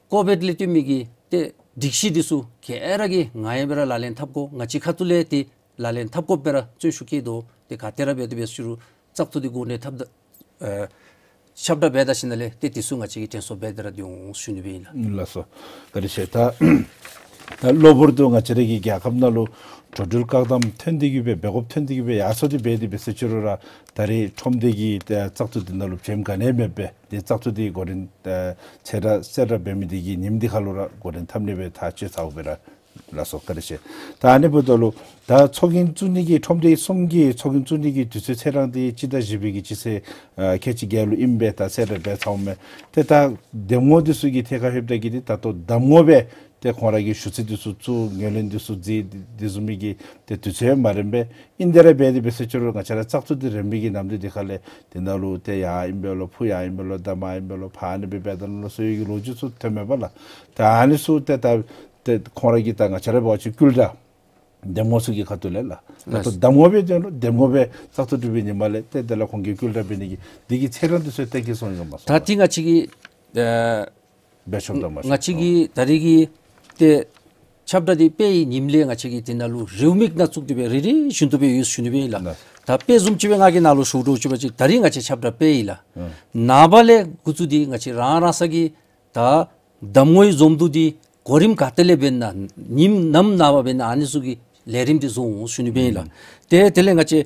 ཀོ་བིཌ་ལས་བརྟེན་མི་གི་ཏེ་སྒྲིག་གཞི་འདི་ཚུ་ག་ར་གིས་ང་ཡང་སྦེ་ར་ལག་ལེན་འཐབ་དགོ། ང་བཅས་ཁ་ཐུག་ལས་ཏེ་ལག་ལེན་འཐབ་དགོཔ་སྦེ་ར་བརྩོན་ཤུགས་བསྐྱེད་དོ། ཏེ་ག་ཏེ་ར་འབད་དེ་འབད་ཞུ་རུང་བཙག་འཐུ་འདི་དགོངས་འགྲེལ་འཐབ་ད་ཨེ་ཁྱབ་བསྒྲགས་འབད་ད་ཞིནམ་ལས་ཏེ་འདི་ཚུ་ང་བཅས་ཀྱིས་དྲན་གསོ་འབད་དེ་ར་སྡོད་འོང་ཞུ་ནི་སྦེ་ཨིན་ལགས། ལགས་སོ། བཀའ་དྲིན་ཆེ། ད་ད་གློ་བུར་དུ་ང་བཅས་ར་གི་རྒྱལ་ཁབ་ནང་ལུ་འགྲོ་འགྲུལ་བཀག་དམ་ཐོན་ཏེ་གིས་སྦེ་འབད་དགོཔ་ཐོན་ཏེ་གིས་སྦེ་ཡར་སོང་སྟེ་འབད་དེ་འབད་ཟེར་ཅི་རུང་ར་ད་རེས་ཁྲོམ་སྡེ་གི་ཏེ་བཙག་འཐུ་འདི་ནང་ལུ་བྱེམ་ག་ནི་ཡང་མེདཔ་སྦེ་ཏེ་བཙག་འཐུ་འདི་འགོ་འདྲེན་ཨེ་ཚེས་གྲངས་གསལ་བསྒྲགས་འབད་མི་འདི་གི་ཉིནམ་འདི་ཁར་ལུ་ར་འགོ་འདྲེན་འཐབ་ནི་སྦེ་ཐག་བཅད་ཚརཝ་སྦེ་ར། ལགས་སོ། བཀའ་དྲིན་ཆེ། ད་ཨ་ནི་འབདཝ་ད་ལུ་ད་ཚོགས་རྒྱན་བཙུགས་ནི་གི་ཁྲོམ་སྡེ་གསུམ་གྱི་ཚོགས་རྒྱན་བཙུགས་ནི་གི་དུས་ཚོད་ཚེས་གྲངས་འདི་སྤྱི་ཟླ་བཞི་པའི་གི་སྤྱི་ཚེས་ཨ་ཁལ་གཅིག་བརྒྱད་ལུ་ཨིནམ་སྦེ་ད་གསལ་བསྒྲགས་འབད་ཚརཝ་མས། ཏེ་ད་འདེམས་ངོ་འདི་ཚུ་གི་ཐད་ཁར་ལྷོདཔ་ད་གིས་འདི་ད་ལྟོ་གདམ་ངོ་སྦེ་ཏེ་ཁོང་ར་གིས་ཞུ་ཚིག་འདི་ཚུ་བཙུགས་ངོས་ལེན་འདི་ཚུ་མཛད་འདི་བཟུམ་མའི་གི་ཏེ་དུས་ཚོད་མ་རན་པས། ཨིན་དེ་ར་འབད་དེ་འབད་ཟེར་ཅི་རུང་ང་བཅས་ར་བཙག་འཐུ་འདི་རན་པའི་གི་ནམ་དུས་འདི་ཁར་ལས་དེ་ནང་ལུ་ཏེ་ཡར་ཨིན་པས་ལོ་ཕུ་ཡར་ཨིན་པས་ལོ་འདབ་མ་ཨིན་པས་ལོ་ཕར་ཨ་ནི་སྦེ་འབད་ད་ནུག་ལོ་ཟེར་བའི་གི་ལོ་རྒྱུས་ཚུ་ཐོནམ་མས་པ་ལགས། ད་ཨ་ནི་ཚུ་ཏེ་ད་ཏེ་ཁོང་ར་གིས་ད་ང་བཅས་ར་འབད་བ་ཅིན་སྐུལ་དྲགས་ འདེམས་ངོ་ཚུ་གི་ཁ་ཐུག་ལས་ལགས། ད་ལགས། ལྟོ་གདམ་ངོ་སྦེ་སྟོན་ལོ། འདེམས་ངོ་སྦེ་བཙག་འཐུ་གྲུབ་པའི་ཉིནམ་ལས་ཏེ་དེ་ལས་ཁོང་གིས་བསྐུལ་བསྒྲགས་འབད་ནི་གི་འདི་གི་ཚད་རན་འདི་ཚུ་གཏན་འཁེལ་སོང་ཡོད་མས་སོ། ད་འདི་ང་བཅས་ཀྱིས་ཨ་འབད་ཆོགཔ་དང་མ་ཆོགཔ། ང་བཅས་ཀྱིས་ད་རེས་ཀྱི་ཏེ་ཁྱབ་བསྒྲགས་འདི་སྤེལ་བའི་ཉིནམ་ལས་ང་བཅས་ཀྱིས་འདི་ནང་ལུ་རེའུ་མིག་ནང་བཙུགས་ཏེ་སྦེ་རེ་རེ་བཞིན་དུ་སྦེ་ཡོད་ཟེར་ཞུ་ནི་སྦེ་ཨིན་ལགས། ལགས། ད་དཔེ་བཟུམ་ཅིག་སྦེ་ང་གིས་ནཱ་ལུ་ཞུ་དོ་ཅིག་འབད་བ་ཅིན་ད་རེས་ང་བཅས་ཁྱབ་བསྒྲགས་སྤེལ་ཡི་ལགས། ཨ་ནངས་པ་ལས་འགོ་བཙུགས་ཏེ་ང་བཅས་རང་རང་སོ་གི་ད་གདམ་ངོའི་འཛོམས་འདུ་འདི་གོ་རིམ་ག་ཏེ་ལས་འབད་ན་ཉིནམ་ནམ་ནངས་པ་འབད་ན་ཨ་ནི་ཚུ་གི་ལས་རིམ་འདི་བཟོ་འོང་ཟེར་ཞུ་ནི་སྦེ་ཨིན་ལགས། ཨུམ། ཏེ་དེ་ལས་ང་བཅས་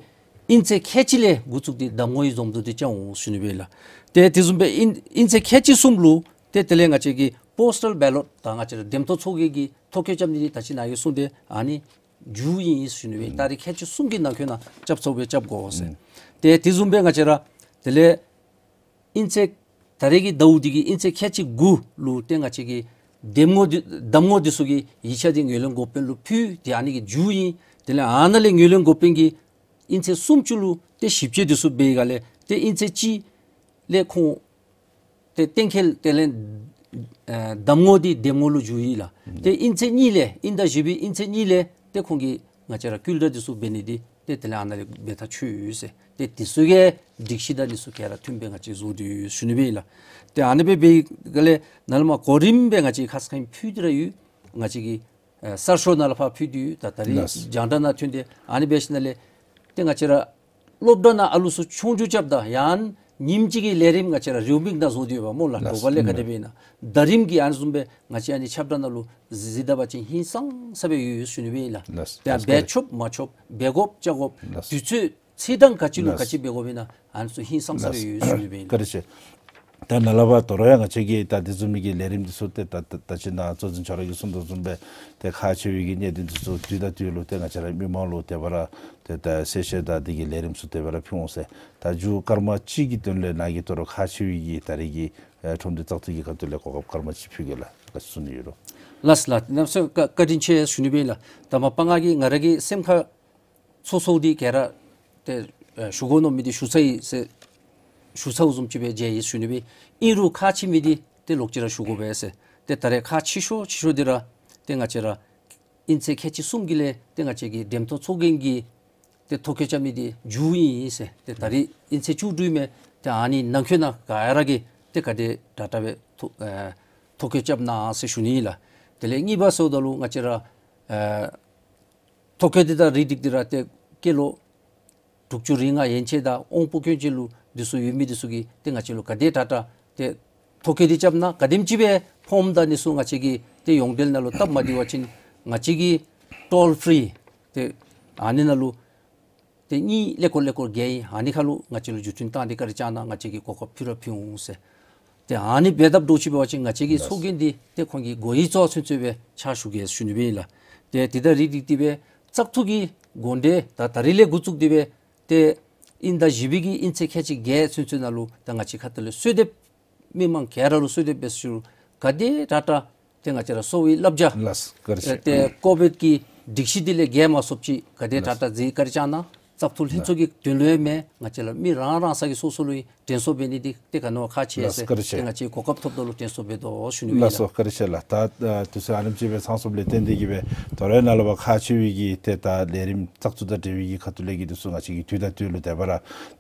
ཨིན་ཚེས་ཁལ་གཅིག་ལས་འགོ་བཙུགས་ཏེ་གདམ་ངོའི་འཛོམས་འདུ་འདི་བཅའ་འོང་ཟེར་ཞུ་ནི་སྦེ་ཨིན་ལགས། ཏེ་དེ་བཟུམ་སྦེ་ཨིན་ཨིན་ཚེས་ཁལ་གཅིག་གསུམ་ལུ་ཏེ་དེ་ལས་ང་བཅས་ཀྱི་པོསི་ཊལ་བེ་ལོཊ་ད་ང་བཅས་ར་འདེམས་ཐོན་ཚོགས་རྒྱན་གྱི་ཐོ་བཀོད་རྐྱབ་ནི་འདི་ད་ཅི་ནཱ་གིས་གསུངས་ཏེ་ཨ་ནི་མཇུག་ཨིན་ཟེར་ཞུ་ནི་སྦེ། ཨུམ། ཏ་རིག་ཁལ་གཅིག་གསུམ་གྱི་ནང་འཁོད་ནང་རྐྱབ་ཚུགསཔ་སྦེ་རྐྱབ་དགོ་ཟེར། ཨུམ། ཏེ་དེ་བཟུམ་སྦེ་ང་བཅས་ར་དེ་ལས་ཨིན་ཚེས་ད་རེས་ཀྱི་ཟླཝ་འདི་གི་ཨིན་ཚེས་ཁལ་གཅིག་དགུ་ལུ་ཏེ་ང་བཅས་ཀྱི་འདེམས་ངོ་འདི་གདམ་ངོ་འདི་ཚུ་གི་ཡིག་ཆ་འདི་ངོས་ལེན་འགོ་དཔོན་ལུ་ཕུལ་ཏེ་ཨ་ནི་གི་མཇུག་ཨིན། དེ་ལས་ཨ་ནཱ་ལས་ངོས་ལེན་འགོ་དཔོན་གྱིས་ཨིན་ཚེས་སུམ་ཅུ་ལུ་ཏེ་ཞིབ་དཔྱད་འདི་ཚུ་འབད་བའི་སྒང་ལས་ཏེ་ཨིན་ཚེས་གཅིག་ལས་ཁོང་ཏེ་གཏན་འཁེལ་དེ་ལས་ཨ་གདམ་ངོ་འདི་འདེམས་ངོ་ལུ་འགྱུར་ཡི་ལགས། ཨུམ། ཏེ་ཨིན་ཚེས་གཉིས་ལས་ཨིན་ཟླ་བཞི་པའི་ཨིན་ཚེས་གཉིས་ལས་ཏེ་ཁོང་གིས་ང་བཅས་ར་བསྐུལ་བསྒྲགས་འདི་ཚུ་འབད་ནི་འདི་ཏེ་དེ་ལས་ཨ་ནཱ་ལས་འབད་ཐག་ཆོད་ཡི་ཟེར། ཏེ་འདི་ཚུ་གི་སྒྲིག་གཞི་དང་འདི་ཚུ་ག་ར་མཐུནམ་སྦེ་ང་བཅས་བཟོ་སྟེ་ཡོད་ཟེར་ཞུ་ནི་སྦེ་ཨིན་ལགས། ཏེ་ཨ་ནི་སྦེ་འབད་བའི་སྒང་ལས་ནཱ་ལས་མར་གོ་རིམ་སྦེ་ང་བཅས་ཁ་ཙ་ཁ་ཉིནམ་ཕུལ་ཏེ་ར་ཡོད། ང་བཅས་ཀྱི་ཨ་གསར་ཤོག་ནང་ལས་ཕར་ཕུལ་ཏེ་ཡོད། ད་ད་རིས་ལགས། རྒྱང་བསྒྲགས་ནང་ཐོན་ཏེ་ཨ་ནི་འབད་ཞིནམ་ལས་ཏེ་ང་བཅས་ར་སློབ་གྲྭ་ནང་ཨ་ལུ་ཚུ་ཆོས་རྒྱུགས་རྐྱབ་ད་ཡང་ཉིནམ་གཅིག་གི་ལས་རིམ་ང་བཅས་ར་རེའུ་མིག་ནང་བཟོ་སྟེ་ཡོདཔ་སྨོ་ལགས། ལགས། དོགས་པ་ལས་ག་དེ་སྦེ་ཨིན་ན། ཟླ་རིམ་གྱི་ཨ་ནི་བཟུམ་སྦེ་ང་བཅས་ཨ་ནི་ཁྱབ་བསྒྲགས་ནང་ལུ་གཟིགས་གཟིགས་ད་པ་ཅིན་ཧིང་སངས་ས་སྦེ་ཡོད་ཡོད་ཟེར་ཞུ་ནི་སྦེ་ཨིན་ལགས། ལགས། ཏེ་ལགས། འབད་ཆོགཔ་མ་ཆོགཔ་འབད་དགོཔ་བཅའ་དགོཔ་ལགས། དུས་ཚོད་ཚེས་གྲངས་ག་ཅི་ལུ་ལགས། ག་ཅི་འབད་དགོཔ་ཨིན་ན་ཨ་ནི་ཚུ་ཧིང་སངས་ས་སྦེ་ཡོད་ཡོད་ཟེར་ཞུ་ནི་སྦེ་ཨིན་ལགས། བཀའ་དྲིན་ཆེ། ད་ནཱ་ལས་ཕར་དོ་རུང་ཡང་ང་བཅས་ཀྱི་ད་དེ་བཟུམ་མའི་གི་ལས་རིམ་འདི་ཚུ་ཏེ་ད་ད་ད་ཅི་ནཱ་གཙོ་འཛིན་ཁྱོད་ར་གིས་གསུངས་དོ་བཟུམ་སྦེ་ཏེ་ཁག་ཆེ་བའི་གི་གནད་དོན་འདི་ཚུ་དུས་དང་དུས་ལུ་ཏེ་ང་བཅས་ར་མི་མང་ལུ་དེ་སྦེ་ར་ཏེ་ད་གསལ་བཤད་དང་འདི་གི་ལས་རིམ་ཚུ་དེ་སྦེ་ར་ཕུལ་འོང་ཟེར། ད་མཇུག་སྐར་མ་གཅིག་གི་དོན་ལས་ནཱ་གིས་དོ་རུང་ཁག་ཆེ་བའི་གི་ད་རེས་ཀྱི་ཨེ་ཁྲོམ་སྡེ་བཙག་འཐུ་གི་ཁ་ཐུག་ལས་གོ་སྐབས་སྐར་མ་གཅིག་ཕུལ་གེ་ལགས། ག་ཅི་གསུང་ནི་ཡོད་རུང་། ལགས་ལགས། གནམ་མེད་ས་མེད་བཀའ་བཀའ་དྲིན་ཆེ་ཟེར་ཞུ་ནི་སྦེ་ཨིན་ལགས། ད་མ་པ་ང་གིས་ང་ར་གི་སེམས་ཁར་ཚོར་ཚོརཝ་འདི་ག་ར་ཏེ་ཨེ་ཞུ་དགོ་མནོ་མི་འདི་ཞུ་ཚར་ཡི་ཟེར་ཞུ་ཚརཝ་བཟུམ་ཅིག་སྦེ་མཇལ་ཡི་ཟེར་ཞུ་ནི་སྦེ། ཨིན་རུང་ཁག་ཆེ་མི་འདི་ཏེ་ལོག་ཅི་ར་ཞུ་དགོ་པས་ཟེར། ཏེ་ད་རེས་ཁག་ཆེ་ཤོས་ཆེ་ཤོས་འདི་ར་ཏེ་ང་བཅས་ར་ཨིན་ཚེས་ཁལ་གཅིག་གསུམ་གྱི་ལས་ཏེ་ང་བཅས་ཀྱི་འདེམས་ཐོན་ཚོགས་རྒྱན་གྱི་ཏེ་ཐོ་བཀོད་རྐྱབ་མི་འདི་མཇུག་ཨིན་ཟེར། ཏེ་ད་རེས་ཨིན་ཚེས་བཅུ་དྲུག་མས། ཏེ་ཨ་ནི་ནང་འཁོད་ནང་ག་ར་གིས་ཏེ་ག་དེ་དྲག་དྲག་སྦེ་ཐོ་ཨེ་ཐོ་བཀོད་རྐྱབ་གནང་ཟེར་ཞུ་ནི་ཨིན་ལགས། དེ་ལས་གཉིས་པ་ཟེརཝ་ད་ལུ་ང་བཅས་ར་ཨེ་ཐོ་བཀོད་འདི་དང་རིགས་སྒྲིག་འདི་ར་ཏེ་སྐྱེས་ལོ་དྲུག་ཅུ་རེ་ལྔ་ཡན་ཆད་དང་དབང་པོ་སྐྱོན་ཅན་ལུ་འདི་ཚུ་ཡོད་མི་འདི་ཚུ་གིས་ཏེ་ང་བཅས་ལུ་ག་དེ་དྲག་དྲག་ཏེ་ཐོ་བཀོད་འདི་རྐྱབ་གནང་། ག་དེམ་ཅིག་སྦེ་ཕོརམ་དང་འདི་ཚུ་ང་བཅས་ཀྱི་ཏེ་ཡོངས་འབྲེལ་ནང་ལུ་སྟབས་མ་བདེ་བ་ཅིན་ང་བཅས་ཀྱི་ཊོལ་ཕྲི་ཏེ་ཨ་ནི་ནང་ལུ་ཏེ་གཉིས་ཀླད་ཀོར་ཀླད་ཀོར་བརྒྱད་ཨིན། ཨ་ནི་ཁར་ལུ་ང་བཅས་ལུ་བརྒྱུད་འཕྲིན་བཏང་སྟེ་བཀའ་དྲིན་བསྐྱང་གནང་། ང་བཅས་ཀྱིས་གོ་སྐབས་ཕུལ་ར་ཕུལ་འོང་ཟེར། ཏེ་ཨ་ནི་འབད་དཔ་འདྲཝ་ཅིག་འབད་བ་ཅིན་ང་བཅས་ཀྱི་ལགས། ཚོགས་རྒྱན་འདི་ཏེ་ཁོང་གི་གོ་ཡི་གཙོ་བོ་ཚུན་ཚོད་སྦེ་ཕྱག་ཞུ་གེ་ཟེར་ཞུ་ནི་སྦེ་ཨིན་ལགས། ཏེ་དེ་དང་རིགས་སྒྲིག་སྟེ་སྦེ་བཙག་འཐུ་གི་འགོ་འདྲེན་ད་ད་རིས་ལས་འགོ་བཙུགས་ཏེ་སྦེ་ཏེ་ཨིན་ཟླ་བཞི་པའི་གི་ཨིན་ཚེས་ཁལ་གཅིག་བརྒྱད་ཚུན་ཚོད་ནང་ལུ་ད་ང་བཅས་ཁ་ཐུག་ལས་གསོལ་འདེབས་མི་མང་ག་ར་ལུ་གསོལ་འདེབས་འབད་ཞུ་རུང་ག་དེ་དྲག་དྲག་ཏེ་ང་བཅས་ར་གསོ་བའི་བསླབ་བྱ་ལགས་བཀའ་དྲིན་ཆེ། ཏེ་ཀོ་བིཌ་ཀྱི་སྒྲིག་གཞི་འདི་ལས་འགལ་མ་སོངམ་ཅིག་ག་དེ་དྲག་དྲག་མཛད་བཀའ་དྲིན་བསྐྱང་གནང་། བཙག་འཐུ་ལྷན་ཚོགས་ཀྱི་དོན་ལུ་ཡང་མེན། ང་བཅས་ར་མི་རང་རང་སོ་གི་སོ་སོ་ལུ་ཡང་དྲན་གསོ་འབད་ནི་འདི་ཏེ་ག་ནི་བ་ཁག་ཆེ་ཟེར། ལགས་བཀའ་དྲིན་ཆེ། ཏེ་ང་བཅས་གོ་སྐབས་ཐོབ་ད་ལུ་དྲན་གསོ་འབད་དོ་ཟེར་ཞུ་ནི་ཨིན་ལགས། ལགས་སོ་བཀའ་དྲིན་ཆེ་ལགས། ད་ཨ་དུས་ཚོད་ཨ་ནེམ་ཅིག་སྦེ་ཚང་སོངམ་ལས་བརྟེན་ཏེ་གིས་སྦེ་དོ་རུང་ནཱ་ལས་ཕར་ཁག་ཆེ་བའི་གི་ཏེ་ད་ལས་རིམ་བཙག་འཐུ་དང་འབྲེལ་བའི་གི་ཁ་ཐུག་ལས་ཀྱི་འདི་ཚུ་ང་བཅས་ཀྱིས་དུས་དང་དུས་ལུ་དེ་སྦེ་ར་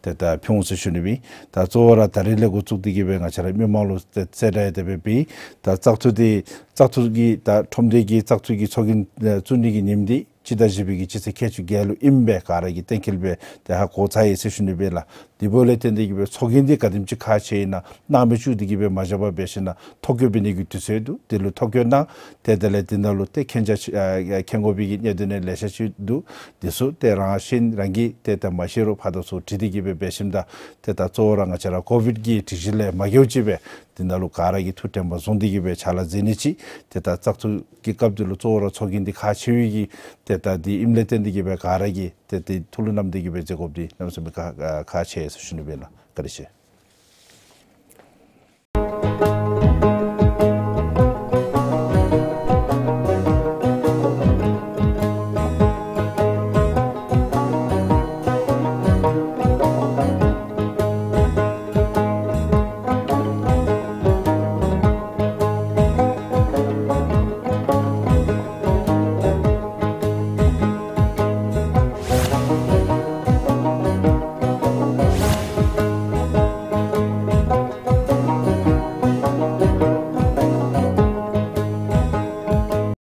ཏེ་ད་ཕུལ་འོང་ཟེར་ཞུ་ནི་སྦེ། ད་གཙོ་བོ་ར་ད་རིས་ལས་འགོ་བཙུགས་ཏེ་གིས་སྦེ་ང་བཅས་ར་མི་མང་ལུ་ཏེ་གསལ་བསྒྲགས་ཡང་དེ་སྦེ་འབད། ད་བཙག་འཐུ་འདི་བཙག་འཐུ་གི་ད་ཁྲོམ་སྡེ་གི་བཙག་འཐུ་གི་ཚོགས་རྒྱན་ཨེ་བཙུགས་ནི་གི་ཉིནམ་འདི་སྤྱི་ཟླ་བཞི་པའི་གི་སྤྱི་ཚེས་ཁལ་གཅིག་བརྒྱད་ལུ་ཨིནམ་སྦེ་ག་ར་གིས་གཏན་འཁེལ་སྦེ་ཏེ་ཧ་གོ་ཚར་ཡི་ཟེར་ཞུ་ནི་སྦེ་ལགས། དེ་འབདཝ་ལས་བརྟེན་ཏེ་གིས་སྦེ་ཚོགས་རྒྱན་འདི་ག་དེམ་ཅིག་ཁག་ཆེ་ཨིན་ན་གནང་མི་བཅུག་སྟེ་གིས་སྦེ་མ་བཞག་པར་འབད་ཞིན་ན་ཐོ་བཀོད་འབད་ནི་གི་དུས་ཚོད་འདུག། དེ་ལུ་ཐོ་བཀོད་གནང་། ཏེ་དེ་ལས་དེ་ནང་ལུ་ཏེ་མཁྱེན་ཆ་ཨ་མཁྱེན་དགོ་པའི་གི་གནད་དོན་ལེ་ཤ་ཅིག་འདུག། དེ་ཚུ་ཏེ་རང་ཤེས་རང་གིས་ཏེ་ད་མ་ཤེས་རུང་ཕར་དང་ཚུར་དྲི་སྟེ་གིས་སྦེ་འབད་ཞིནམ་ད་ཏེ་ད་གཙོ་བོ་ར་ང་བཅས་ར་ཀོ་བིཌ་ཀྱི་སྒྲིག་གཞི་ལས་མ་འགལཝ་ཅིག་སྦེ་དེ་ནང་ལུ་ག་ར་གིས་ཐུགས་དྲན་པ་བཟུང་སྟེ་གིས་སྦེ་ཕྱག་ལཱ་མཛད་ནི་ཅིག། ཏེ་ད་བཙག་འཐུ་གི་སྐབས་འདི་ལུ་གཙོ་བོ་ར་ཚོགས་རྒྱན་འདི་ཁག་ཆེ་བའི་གི་ཏེ་ད་འདི་ཨིནམ་ལས་བརྟེན་ཏེ་གིས་སྦེ་ག་ར་གིས་ཏེ་ཏེ་ཐུགས་ལུ་བསྣམས་ཏེ་གིས་སྦེ་མཛད་དགོཔ་འདི་གནམ་མེད་ས་མེད་ཁག་ཁག་ཆེ་ཟེར་ཞུ་ནི་སྦེ་ལགས། བཀའ་དྲིན་ཆེ།